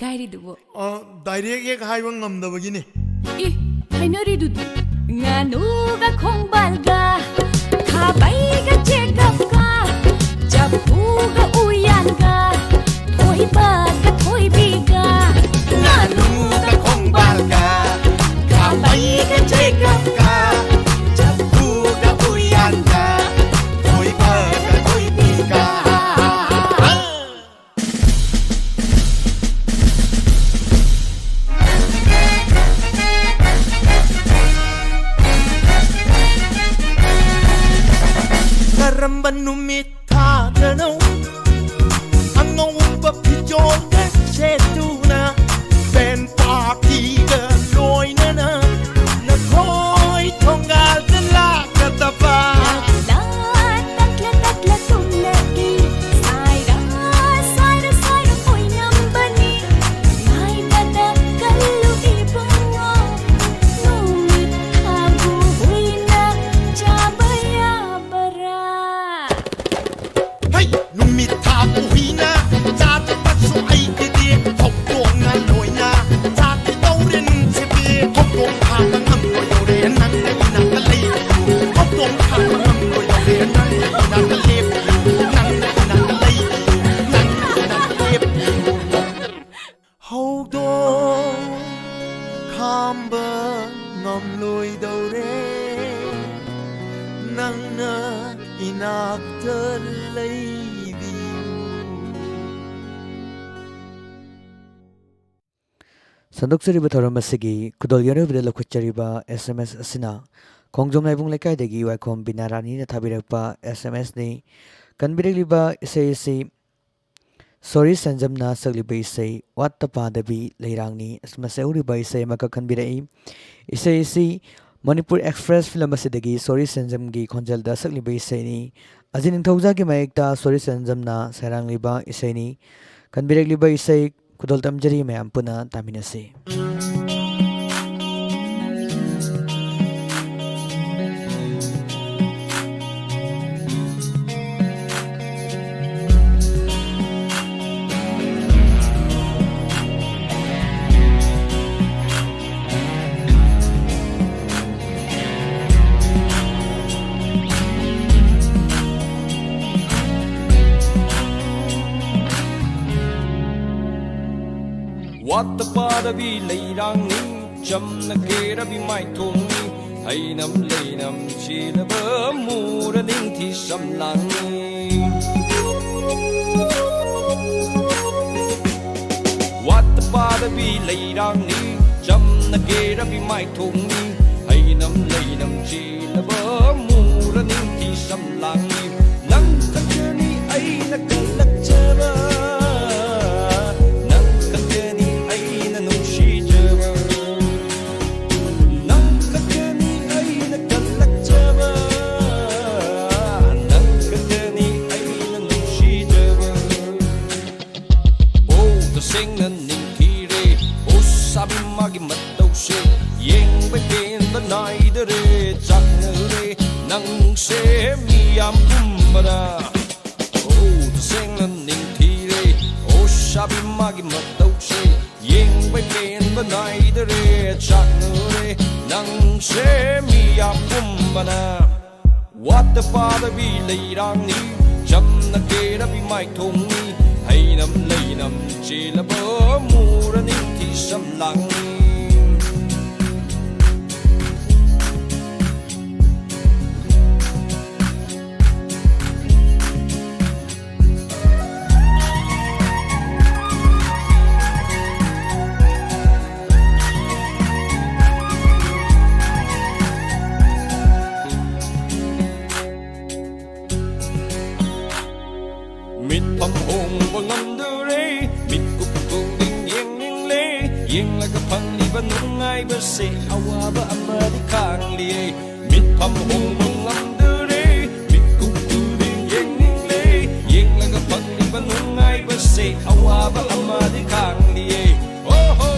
ꯀꯥꯏꯔꯤꯗꯨꯕꯨ? ꯑ, direct ꯍꯦꯛ ꯍꯥꯏꯕ ꯉꯝꯗꯕꯒꯤꯅꯦ꯫ ꯏ, ꯍꯥꯏꯅꯔꯤꯗꯨꯗꯤ꯫ ꯉꯥꯅꯨꯒ ꯈꯣꯡꯕꯥꯜꯒ, ꯈꯥꯕꯩꯒ ꯆꯦꯒꯞꯀ, ꯆꯐꯨꯒ ꯎꯌꯥꯟꯒ, ꯊꯣꯏꯕꯒ ꯊꯣꯏꯕꯤꯒ꯫ ꯉꯥꯅꯨꯒ ꯈꯣꯡꯕꯥꯜꯒ, ꯈꯥꯕꯩꯒ ꯆꯦꯒꯞꯀ, ꯆꯐꯨꯒ ꯎꯌꯥꯟꯒ, ꯊꯣꯏꯕꯒ ꯊꯣꯏꯕꯤꯒ꯫ ꯀꯔꯝꯕ ꯅꯨꯃꯤꯠ ꯊꯥꯗꯅꯣ ꯑꯉꯧꯕ ꯐꯤꯖꯣꯜꯒ ꯁꯦꯠꯇꯨꯅ ꯕꯦꯟ ꯄꯥꯔꯇꯤꯒ ꯂꯣꯏꯅꯅ ꯅꯈꯣꯏ ꯊꯣꯡꯒꯥꯜꯗ ꯂꯥꯛꯀꯗꯕ? ꯇꯛꯂ ꯇꯛꯂ ꯇꯨꯝꯂꯛꯏ, ꯁꯥꯏꯔ ꯁꯥꯏꯔ ꯁꯥꯏꯔ ꯑꯣꯏꯅꯝꯕꯅꯤ꯫ ꯉꯥꯏꯕꯗ ꯀꯜꯂꯨ ꯏꯕꯨꯡꯉꯣ, ꯅꯨꯃꯤꯠ ꯊꯥꯕꯨ ꯍꯨꯏꯅ ꯆꯥꯕ ꯌꯥꯕꯔꯥ? ꯍꯩ! ꯅꯨꯃꯤꯠ ꯊꯥꯕꯨ ꯍꯨꯏꯅ ꯆꯥꯗꯕꯁꯨ ꯑꯩꯒꯤꯗꯤ ꯍꯧꯗꯣꯡꯅ ꯂꯣꯏꯅ ꯆꯥꯈꯤꯗꯧꯔꯦ ꯅꯨꯡꯁꯤꯕꯤ꯫ ꯍꯧꯗꯣꯡ ꯐꯥꯕ ꯉꯝꯂꯣꯏꯗꯧꯔꯦ ꯅꯪꯅ ꯏꯅꯥꯛꯇ ꯂꯩꯕꯤꯌꯨ꯫ ꯍꯧꯗꯣꯡ ꯐꯥꯕ ꯉꯝꯂꯣꯏꯗꯧꯔꯦ ꯅꯪꯅ ꯏꯅꯥꯛꯇ ꯂꯦꯞꯄꯤꯌꯨ꯫ ꯅꯪꯅ ꯏꯅꯥꯛꯇ ꯂꯩꯕꯤꯌꯨ꯫ ꯅꯪꯅ ꯏꯅꯥꯛꯇ ꯂꯦꯞꯄꯤꯌꯨ꯫ ꯍꯧꯗꯣꯡ ꯈꯥꯝꯕ ꯉꯝꯂꯣꯏꯗꯧꯔꯦ ꯅꯪꯅ ꯏꯅꯥꯛꯇ ꯂꯩꯕꯤꯌꯨ꯫ ꯁꯟꯗꯣꯛꯆꯔꯤꯕ ꯊꯧꯔꯝ ꯑꯁꯤꯒꯤ ꯈꯨꯗꯣꯜ ꯌꯥꯎꯔꯤꯕꯗ ꯂꯧꯈꯠꯆꯔꯤꯕ S M S ꯑꯁꯤꯅ ꯈꯣꯡꯖꯣꯝ ꯂꯥꯏꯕꯨꯡ ꯂꯩꯀꯥꯏꯗꯒꯤ ꯋꯥꯏꯈꯣꯝ ꯕꯤꯅꯥ ꯔꯥꯅꯤꯅ ꯊꯥꯕꯤꯔꯛꯄ S M Sꯅꯤ꯫ ꯀꯟꯕꯤꯔꯛꯂꯤꯕ ꯏꯁꯩ ꯑꯁꯤ ꯁꯣꯔꯤ ꯁꯦꯟꯖꯝꯅ ꯁꯛꯂꯤꯕ ꯏꯁꯩ ꯋꯥꯠꯇ ꯄꯥꯗꯕꯤ ꯂꯩꯔꯥꯡꯅꯤ꯫ ꯃꯁꯤ ꯍꯧꯔꯤꯕ ꯏꯁꯩ ꯑꯃꯈꯛ ꯈꯟꯕꯤꯔꯛꯏ꯫ ꯏꯁꯩ ꯑꯁꯤ ꯃꯅꯤꯄꯨꯔ ꯑꯦꯛꯁꯄ꯭ꯔꯦꯁ ꯐꯤꯂꯝ ꯑꯁꯤꯗꯒꯤ ꯁꯣꯔꯤ ꯁꯦꯟꯖꯝꯒꯤ ꯈꯣꯟꯖꯦꯜꯗ ꯁꯛꯂꯤꯕ ꯏꯁꯩꯅꯤ꯫ ꯑꯖꯤ ꯅꯤꯡꯊꯧꯖꯥꯒꯤ ꯃꯥꯌꯦꯛꯇ ꯁꯣꯔꯤ ꯁꯦꯟꯖꯝꯅ ꯁꯩꯔꯥꯡꯂꯤꯕ ꯏꯁꯩꯅꯤ꯫ ꯈꯟꯕꯤꯔꯛꯂꯤꯕ ꯏꯁꯩ ꯈꯨꯗꯣꯜ ꯇꯝꯖꯔꯤ, ꯃꯌꯥꯝ ꯄꯨꯟꯅ ꯇꯥꯃꯤꯟꯅꯁꯤ꯫ ꯋꯥꯠꯇ ꯄꯥꯗꯕꯤ ꯂꯩꯔꯥꯡꯅꯤ, ꯆꯝꯅ ꯀꯦꯔꯕꯤ ꯃꯥꯏꯊꯣꯡꯅꯤ, ꯍꯩꯅꯝ ꯂꯩꯅꯝ ꯆꯦꯜꯂꯕ ꯃꯨꯔ ꯅꯤꯡꯊꯤ ꯁꯝꯂꯥꯡꯅꯤ꯫ ꯋꯥꯠꯇ ꯄꯥꯗꯕꯤ ꯂꯩꯔꯥꯡꯅꯤ, ꯆꯝꯅ ꯀꯦꯔꯕꯤ ꯃꯥꯏꯊꯣꯡꯅꯤ, ꯍꯩꯅꯝ ꯂꯩꯅꯝ ꯆꯦꯜꯂꯕ ꯃꯨꯔ ꯅꯤꯡꯊꯤ ꯁꯝꯂꯥꯡꯅꯤ꯫ ꯅꯪ ꯈꯛꯇꯅꯤ ꯑꯩꯅ ꯀꯜꯂꯛꯆꯕ, ꯅꯪ ꯈꯛꯇꯅꯤ ꯑꯩꯅ ꯅꯨꯡꯁꯤꯖꯕ, ꯅꯪ ꯈꯛꯇꯅꯤ ꯑꯩꯅ ꯀꯜꯂꯛꯆꯕ, ꯅꯪ ꯈꯛꯇꯅꯤ ꯑꯩꯅ ꯅꯨꯡꯁꯤꯖꯕ꯫ ꯑꯣ, ꯇꯁꯦꯡꯅ ꯅꯤꯡꯊꯤꯔꯦ, ꯑꯣ, ꯁꯥꯕꯤ ꯃꯥꯒꯤ ꯃꯇꯧꯁꯦ, ꯌꯦꯡꯕ ꯄꯦꯟꯕ ꯅꯥꯏꯗꯔꯦ, ꯆꯥꯛꯅꯔꯦ ꯅꯪꯁꯦ ꯃꯤꯌꯥꯝ ꯄꯨꯝꯕꯅ꯫ ꯑꯣ, ꯇꯁꯦꯡꯅ ꯅꯤꯡꯊꯤꯔꯦ, ꯑꯣ, ꯁꯥꯕꯤ ꯃꯥꯒꯤ ꯃꯇꯧꯁꯦ, ꯌꯦꯡꯕ ꯄꯦꯟꯕ ꯅꯥꯏꯗꯔꯦ, ꯆꯥꯛꯅꯔꯦ ꯅꯪꯁꯦ ꯃꯤꯌꯥꯝ ꯄꯨꯝꯕꯅ꯫ ꯋꯥꯠꯇ ꯄꯥꯗꯕꯤ ꯂꯩꯔꯥꯡꯅꯤ, ꯆꯝꯅ ꯀꯦꯔꯕꯤ ꯃꯥꯏꯊꯣꯡꯅꯤ, ꯍꯩꯅꯝ ꯂꯩꯅꯝ ꯆꯦꯜꯂꯕ ꯃꯨꯔ ꯅꯤꯡꯊꯤ ꯁꯝꯂꯥꯡꯅꯤ꯫ ꯃꯤꯠꯐꯝ ꯍꯣꯡꯕ ꯉꯝꯗꯔꯦ, ꯃꯤꯠꯀꯨꯞ ꯈꯨꯗꯤꯡ ꯌꯦꯡꯅꯤꯡꯂꯦ, ꯌꯦꯡꯂꯒ ꯐꯪꯂꯤꯕ ꯅꯨꯡꯉꯥꯏꯕꯁꯦ ꯑꯋꯥꯕ ꯑꯃꯗꯤ ꯈꯥꯡꯂꯤꯌꯦ꯫ ꯃꯤꯠꯐꯝ ꯍꯣꯡꯕ ꯉꯝꯗꯔꯦ, ꯃꯤꯠꯀꯨꯞ ꯈꯨꯗꯤꯡ ꯌꯦꯡꯅꯤꯡꯂꯦ, ꯌꯦꯡꯂꯒ ꯐꯪꯂꯤꯕ ꯅꯨꯡꯉꯥꯏꯕꯁꯦ ꯑꯋꯥꯕ ꯑꯃꯗꯤ ꯈꯥꯡꯂꯤꯌꯦ꯫ ꯑꯣꯍꯣ,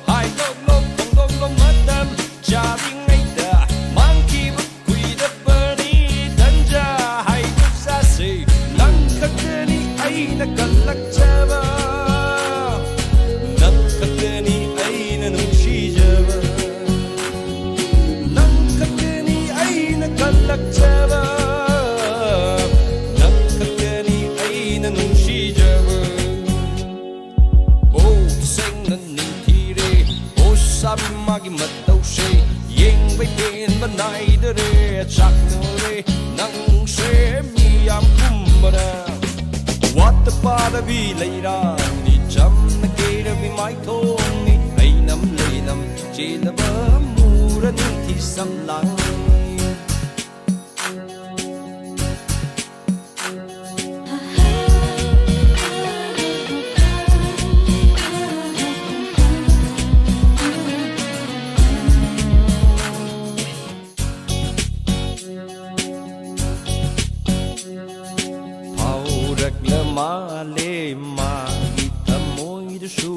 ꯍꯥꯏꯗꯣꯛꯂꯣ ꯐꯣꯡꯗꯣꯛꯂꯣ ꯃꯇꯝ ꯆꯥꯔꯤꯉꯩꯗ, ꯃꯥꯡꯈꯤꯕ ꯀꯨꯏꯗꯕꯅꯤ ꯇꯟꯖꯥ ꯍꯥꯏꯗꯣꯛꯆꯁꯦ꯫ ꯅꯪ ꯈꯛꯇꯅꯤ ꯑꯩꯅ ꯀꯜꯂꯛꯆꯕ, ꯅꯪ ꯈꯛꯇꯅꯤ ꯑꯩꯅ ꯅꯨꯡꯁꯤꯖꯕ, ꯅꯪ ꯈꯛꯇꯅꯤ ꯑꯩꯅ ꯀꯜꯂꯛꯆꯕ, ꯅꯪ ꯈꯛꯇꯅꯤ ꯑꯩꯅ ꯅꯨꯡꯁꯤꯖꯕ꯫ ꯑꯣ, ꯇꯁꯦꯡ ꯃꯥꯒꯤ ꯃꯇꯧꯁꯦ ꯌꯦꯡꯕ ꯄꯦꯟꯕ ꯅꯥꯏꯗꯔꯦ꯫ ꯆꯥꯛꯅꯔꯦ ꯅꯪꯁꯦ ꯃꯤ ꯌꯥꯝ ꯄꯨꯝꯕꯅ꯫ ꯋꯥꯠꯇ ꯄꯥꯗꯕꯤ ꯂꯩꯔꯥꯡꯅꯤ, ꯆꯝꯅ ꯀꯦꯔꯕꯤ ꯃꯥꯏꯊꯣꯡꯅꯤ꯫ ꯍꯩꯅꯝ ꯂꯩꯅꯝ ꯆꯦꯜꯂꯕ ꯃꯨꯔ ꯅꯤꯡꯊꯤ ꯁꯝꯂꯥꯡꯅꯤ꯫ ꯐꯥꯎꯔꯛꯂ ꯃꯥꯜꯂꯦ ꯃꯥꯒꯤ ꯊꯃꯣꯏꯗꯁꯨ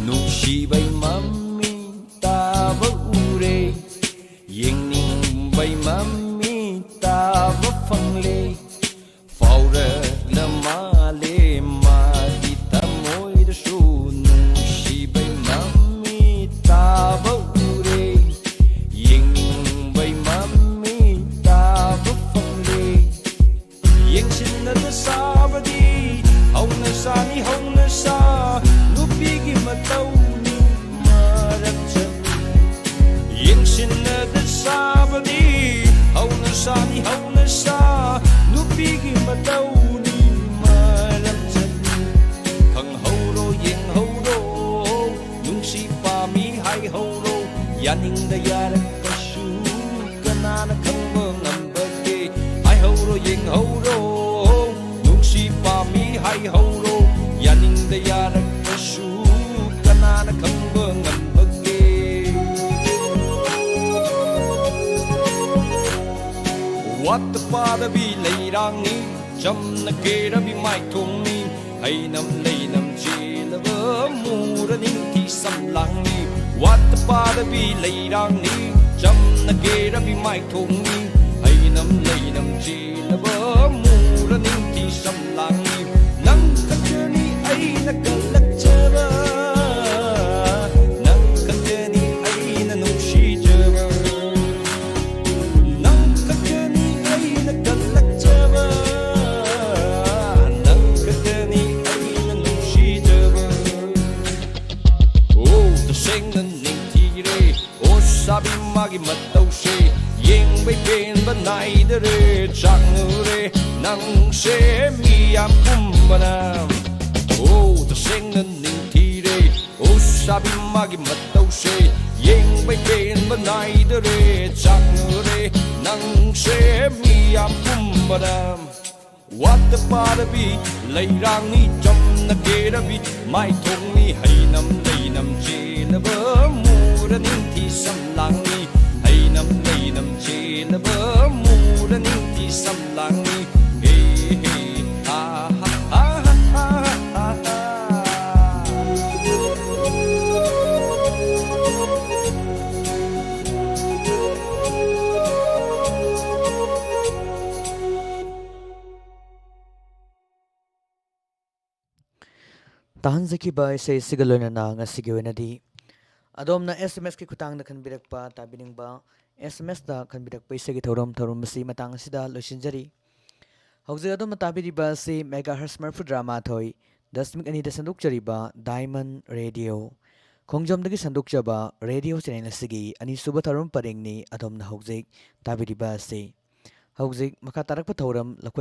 ꯅꯨꯡꯁꯤꯕꯩ ꯃꯃꯤ ꯇꯥꯕ ꯎꯔꯦ꯫ ꯌꯦꯡꯅꯤꯡꯕꯩ ꯃꯃꯤ ꯇꯥꯕ ꯐꯪꯂꯦ꯫ ꯐꯥꯎꯔꯛꯂ ꯃꯥꯜꯂꯦ ꯃꯥꯒꯤ ꯊꯃꯣꯏꯗꯁꯨ ꯅꯨꯡꯁꯤꯕꯩ ꯃꯃꯤ ꯇꯥꯕ ꯎꯔꯦ꯫ ꯌꯦꯡꯅꯤꯡꯕꯩ ꯃꯃꯤ ꯇꯥꯕ ꯐꯪꯂꯦ꯫ ꯌꯦꯡꯁꯤꯟꯅꯗ ꯁꯥꯕꯗꯤ ꯍꯧꯅ ꯁꯥꯅꯤ ꯍꯧꯅ ꯁꯥ ꯅꯨꯄꯤꯒꯤ ꯃꯇꯧꯅꯤ ꯃꯔꯝ ꯆꯠꯂꯤ꯫ ꯌꯦꯡꯁꯤꯟꯅꯗ ꯁꯥꯕꯗꯤ ꯍꯧꯅ ꯁꯥꯅꯤ ꯍꯧꯅ ꯁꯥ ꯅꯨꯄꯤꯒꯤ ꯃꯇꯧꯅꯤ ꯃꯔꯝ ꯆꯠꯂꯤ꯫ ꯈꯪꯍꯧꯔꯣ ꯌꯦꯡꯍꯧꯔꯣ ꯅꯨꯡꯁꯤ ꯄꯥꯝꯃꯤ ꯍꯥꯏꯍꯧꯔꯣ꯫ ꯌꯥꯅꯤꯡꯗ ꯌꯥꯔꯛꯄꯁꯨ ꯀꯅꯥꯅ ꯈꯪꯕ ꯉꯝꯕꯒꯦ? ꯍꯥꯏꯍꯧꯔꯣ ꯌꯦꯡꯍꯧꯔꯣ ꯅꯨꯡꯁꯤ ꯄꯥꯝꯃꯤ ꯍꯥꯏꯍꯧꯔꯣ꯫ ꯌꯥꯅꯤꯡꯗ ꯌꯥꯔꯛꯄꯁꯨ ꯀꯅꯥꯅ ꯈꯪꯕ ꯉꯝꯕꯒꯦ? ꯋꯥꯠꯇ ꯄꯥꯗꯕꯤ ꯂꯩꯔꯥꯡꯅꯤ, ꯆꯝꯅ ꯀꯦꯔꯕꯤ ꯃꯥꯏꯊꯣꯡꯅꯤ꯫ ꯍꯩꯅꯝ ꯂꯩꯅꯝ ꯆꯦꯜꯂꯕ ꯃꯨꯔ ꯅꯤꯡꯊꯤ ꯁꯝꯂꯥꯡꯅꯤ꯫ ꯋꯥꯠꯇ ꯄꯥꯗꯕꯤ ꯂꯩꯔꯥꯡꯅꯤ, ꯆꯝꯅ ꯀꯦꯔꯕꯤ ꯃꯥꯏꯊꯣꯡꯅꯤ꯫ ꯍꯩꯅꯝ ꯂꯩꯅꯝ ꯆꯦꯜꯂꯕ ꯃꯨꯔ ꯅꯤꯡꯊꯤ ꯁꯝꯂꯥꯡꯅꯤ꯫ ꯅꯪ ꯈꯛꯇꯅꯤ ꯑꯩꯅ ꯀꯜꯂꯛꯆꯕ, ꯅꯪ ꯈꯛꯇꯅꯤ ꯑꯩꯅ ꯅꯨꯡꯁꯤꯖꯕ꯫ ꯅꯪ ꯈꯛꯇꯅꯤ ꯑꯩꯅ ꯀꯜꯂꯛꯆꯕ, ꯅꯪ ꯈꯛꯇꯅꯤ ꯑꯩꯅ ꯅꯨꯡꯁꯤꯖꯕ꯫ ꯑꯣ, ꯇꯁꯦꯡꯅ ꯅꯤꯡꯊꯤ ꯆꯥꯕꯤ ꯃꯥꯒꯤ ꯃꯇꯧꯁꯦ ꯌꯦꯡꯕꯩ ꯄꯦꯟꯕ ꯅꯥꯏꯗꯔꯦ꯫ ꯆꯥꯛꯅꯨꯔꯦ ꯅꯪꯁꯦ ꯃꯤ ꯌꯥꯝ ꯄꯨꯝꯕꯅ꯫ ꯑꯣ, ꯇꯁꯦꯡꯅ ꯅꯤꯡꯊꯤꯔꯦ꯫ ꯑꯣ, ꯆꯥꯕꯤ ꯃꯥꯒꯤ ꯃꯇꯧꯁꯦ ꯌꯦꯡꯕꯩ ꯄꯦꯟꯕ ꯅꯥꯏꯗꯔꯦ꯫ ꯆꯥꯛꯅꯨꯔꯦ ꯅꯪꯁꯦ ꯃꯤ ꯌꯥꯝ ꯄꯨꯝꯕꯅ꯫ ꯋꯥꯠꯇ ꯄꯥꯔꯕꯤ ꯂꯩꯔꯥꯡꯅꯤ ꯆꯝꯅ ꯀꯦꯔꯕꯤ ꯃꯥꯏꯊꯣꯡꯅꯤ ꯍꯩꯅꯝ ꯂꯩꯅꯝ ꯆꯦꯜꯂꯕ ꯃꯨꯔ ꯅꯤꯡꯊꯤ ꯁꯝꯂꯥꯡꯅꯤ꯫ ꯍꯩꯅꯝ ꯂꯩꯅꯝ ꯆꯦꯜꯂꯕ ꯃꯨꯔ ꯅꯤꯡꯊꯤ ꯁꯝꯂꯥꯡꯅꯤ꯫ ꯍꯦ ꯍꯦ ꯍꯥ ꯍꯥ ꯍꯥ ꯍꯥ ꯍꯥ꯫ ꯇꯥꯍꯟꯖꯈꯤꯕ ꯏꯁꯩ ꯑꯁꯤꯒ ꯂꯣꯏꯅꯅ ꯉꯁꯤꯒꯤ ꯑꯣꯏꯅꯗꯤ ꯑꯗꯣꯝꯅ ꯑꯦꯁ ꯑꯦꯝ ꯑꯦꯁꯀꯤ ꯈꯨꯠꯊꯥꯡꯗ ꯈꯟꯕꯤꯔꯛꯄ, ꯇꯥꯕꯤꯅꯤꯡꯕ ꯑꯦꯁ ꯑꯦꯝ ꯑꯦꯁꯇ ꯈꯟꯕꯤꯔꯛꯄ ꯏꯁꯩꯒꯤ ꯊꯧꯔꯝ ꯊꯧꯔꯝ ꯑꯁꯤ ꯃꯇꯥꯡ ꯑꯁꯤꯗ ꯂꯣꯏꯁꯤꯟꯖꯔꯤ꯫ ꯍꯧꯖꯤꯛ ꯑꯗꯣꯝꯅ ꯇꯥꯕꯤꯔꯤꯕ ꯑꯁꯤ ꯃꯦꯒꯥ ꯍꯔꯁ ꯃꯔꯤꯐꯨꯇꯔꯥ ꯃꯥꯊꯣꯏ ꯗꯁꯃꯤꯛ ꯑꯅꯤꯗ ꯁꯟꯗꯣꯛꯆꯔꯤꯕ ꯗꯥꯏꯃꯟ ꯔꯦꯗꯤꯑꯣ, ꯈꯣꯡꯖꯣꯝꯗꯒꯤ ꯁꯟꯗꯣꯛꯆꯕ ꯔꯦꯗꯤꯑꯣ ꯆꯦꯅꯦꯜ ꯑꯁꯤꯒꯤ ꯑꯅꯤꯁꯨꯕ ꯊꯧꯔꯝ ꯄꯔꯦꯡꯅꯤ ꯑꯗꯣꯝꯅ ꯍꯧꯖꯤꯛ ꯇꯥꯕꯤꯔꯤꯕ ꯑꯁꯤ꯫ ꯍꯧꯖꯤꯛ ꯃꯈꯥ ꯇꯥꯔꯛꯄ ꯊꯧꯔꯝ ꯂꯧꯈꯠ